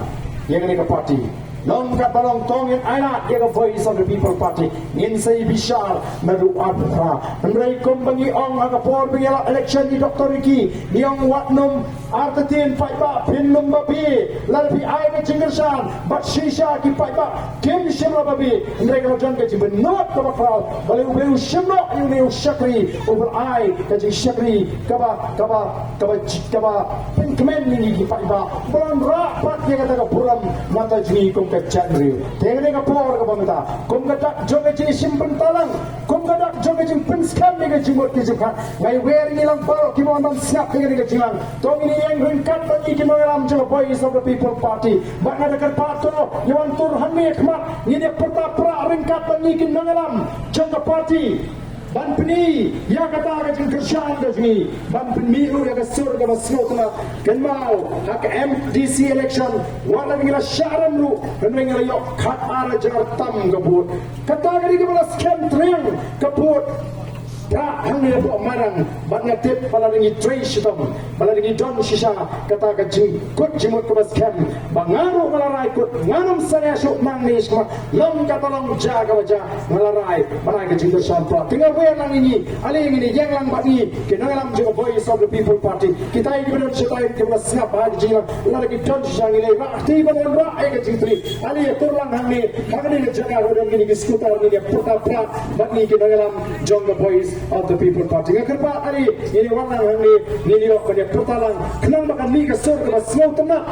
ïa kane ka party. Long katba long to ngin ai lad ïa ka Voice of the People Party. Ngin sa ïa bishar naduh arphew phra. Hynrei kumba ngi ong ha ka por ba ngi ïalap election ïa Doctor Ricky, ngi ong wat nym artatien paidbah, phin nym babe. Lada phi ai ka jingkyrshan bad shisha ki paidbah kim shym la babe. Hynrei ka la don ka jingpynnud kaba khraw. Balei u briew u shim noh ïa une u shakri, u ba ai ka jingshakri kaba, kaba, kaba, kaba pynkmen ïa ngi ki paidbah. Ba la wanrah pat ïa kata ka burom na bynta jong ngi kum ka jaitbynriew. Te kane ka por kaba mynta, kum ka dak jong ka jingshim bynta lang, kum ka dak jong ka jingpynskhem ïa ka jingmut ka jingpyrkhat, nga ai wer ïa ngi lang baroh kiba wan ban sngap ïa kane ka jingïalang. To ngin ïeng ryngkat bad ngi ki nongïalam jong ka Voice of the People Party. Bad nga da kyrpad to, ïa wan tur hangne ha khmat, ngin ïa pyrta pra ryngkat bad ngi ki nongïalam jong ka party. Ban pyni ïa kata ka jingkyrshan ka jong ngi, ban pynmih ruh ïa ka sur kaba sngewtynnat. Kynmaw, ha ka M D C election, wat la ngi la shah rem ruh, hynrei ngi la ïoh khatar hajar tam ka vote. Kata ka dei kaba la skhem triang ka vote. Phra hangne hapoh Mairang, bad nga tip ba lada ngi trei shitom, ba lada ngi don shisha kata ka jingkut jingmut kaba skhem, ba nga ruh nga la rai kut, ngam sngewsih shuh nangne shakhmat, long kata long, jia kaba jia, nga la rai ban ai ka jingkyrshan pra. Te nga wer lang ïa ngi, ale ngin ïeng lang bad ngi ki nongïalam jong ka Voice of the People Party. Kita kiba don shatai kiba la sngap ha ka jingïalang, lada ki don shisha ngi la rah kti ban wanrah ïa ka jingtrei. Ale ïa tur lang hangne, ha kane ka jaka ba don kine ki scooter, ngin ïa pyrta pra bad ngi ki nongïalam jong ka Voice of the People Party. Nga kyrpad ale, ngin ïa wan lang hangne, ngin ïa wan ïa pyrta lang, khnang ba kan mih ka sur kaba sngewtynnat,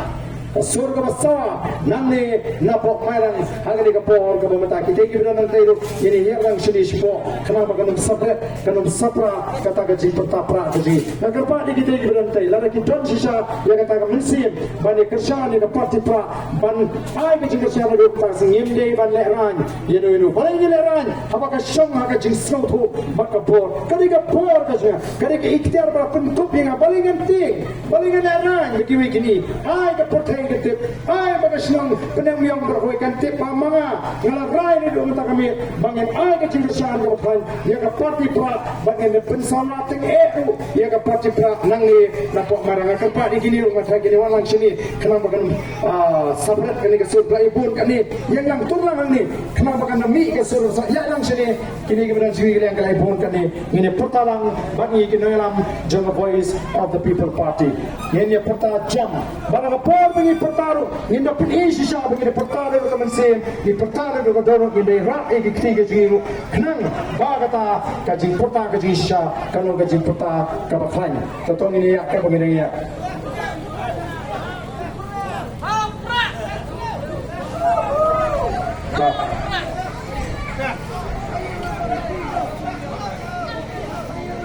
ka sur kaba sawa nangne napoh Mairang ha kane ka por kaba mynta. Kita kiba don hangtei ruh, ngin ïa hiar lang shane shapoh, khnang ba kan ym saphriang, kan ym saphriang kata ka jingpyrta pra ka jong ngi. Nga kyrpad ïa kita kiba don hangtei, lada ki don shisha ïa kata ka mynsiem ban ïa kyrshan ïa ka party pra, ban ai ka jingkyrshan, naduh mynta ka sngi ngim dei ban lehraiñ ïano ïano. Balei ngi lehraiñ? Haba ka shong ha ka jingsngewthuh bad ka bor. Ka dei ka bor ka jong nga, ka dei ka iktiar ba la pynkup ïa nga. Balei ngan tieng? Balei ngan lehraiñ da kiwei kine? Ai ka pyrthei kan tip, ai ba ka shnong Pyndengbeiong baroh kawei kan tip ba ma nga, nga la rai naduh mynta ka miet ba ngan ai ka jingkyrshan kaba khlaiñ ïa ka party pra, bad ngan pynsawa tyngeh ruh ïa ka party pra nangne napoh Mairang. Nga kyrpad ïa kine ruh, nga tharai kine wan lang shane, khnang ba kan, ah, saphriang kane ka sur. Ba la bun kane, ïeng lang, tur lang hangne, khnang ba kan mih ka sur. Sa ïa lang shane, kine kiba don sha ngi, ka la bun kane. Ngin ïa pyrta lang bad ngi ki nongïalam jong ka Voice of the People Party. Ngin ïa pyrta jam. Bad ha ka por ba ngi pyrta ruh, ngin da pyni shisha ba ngi da pyrta da ka mynsiem, ngi pyrta da ka dohnud, ngin da rah ïa ki kti ka jong ngi ruh, khnang ba kata ka jingpyrta ka jong ngi shisha kan long ka jingpyrta kaba khlaiñ. Te to ngin ïa, kaba ngin ïa.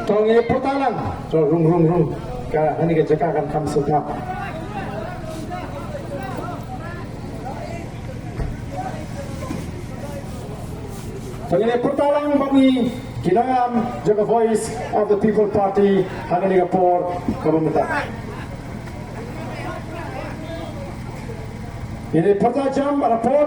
To ngin ïa pyrta lang. To rung, rung, rung. Ka, hangne ka jaka kan kham sngewtynnat. To ngin ïa pyrta lang bad ngi ki nongïalam jong ka Voice of the People Party ha kane ka por kaba mynta. Ngin ïa pyrta jam bad ha por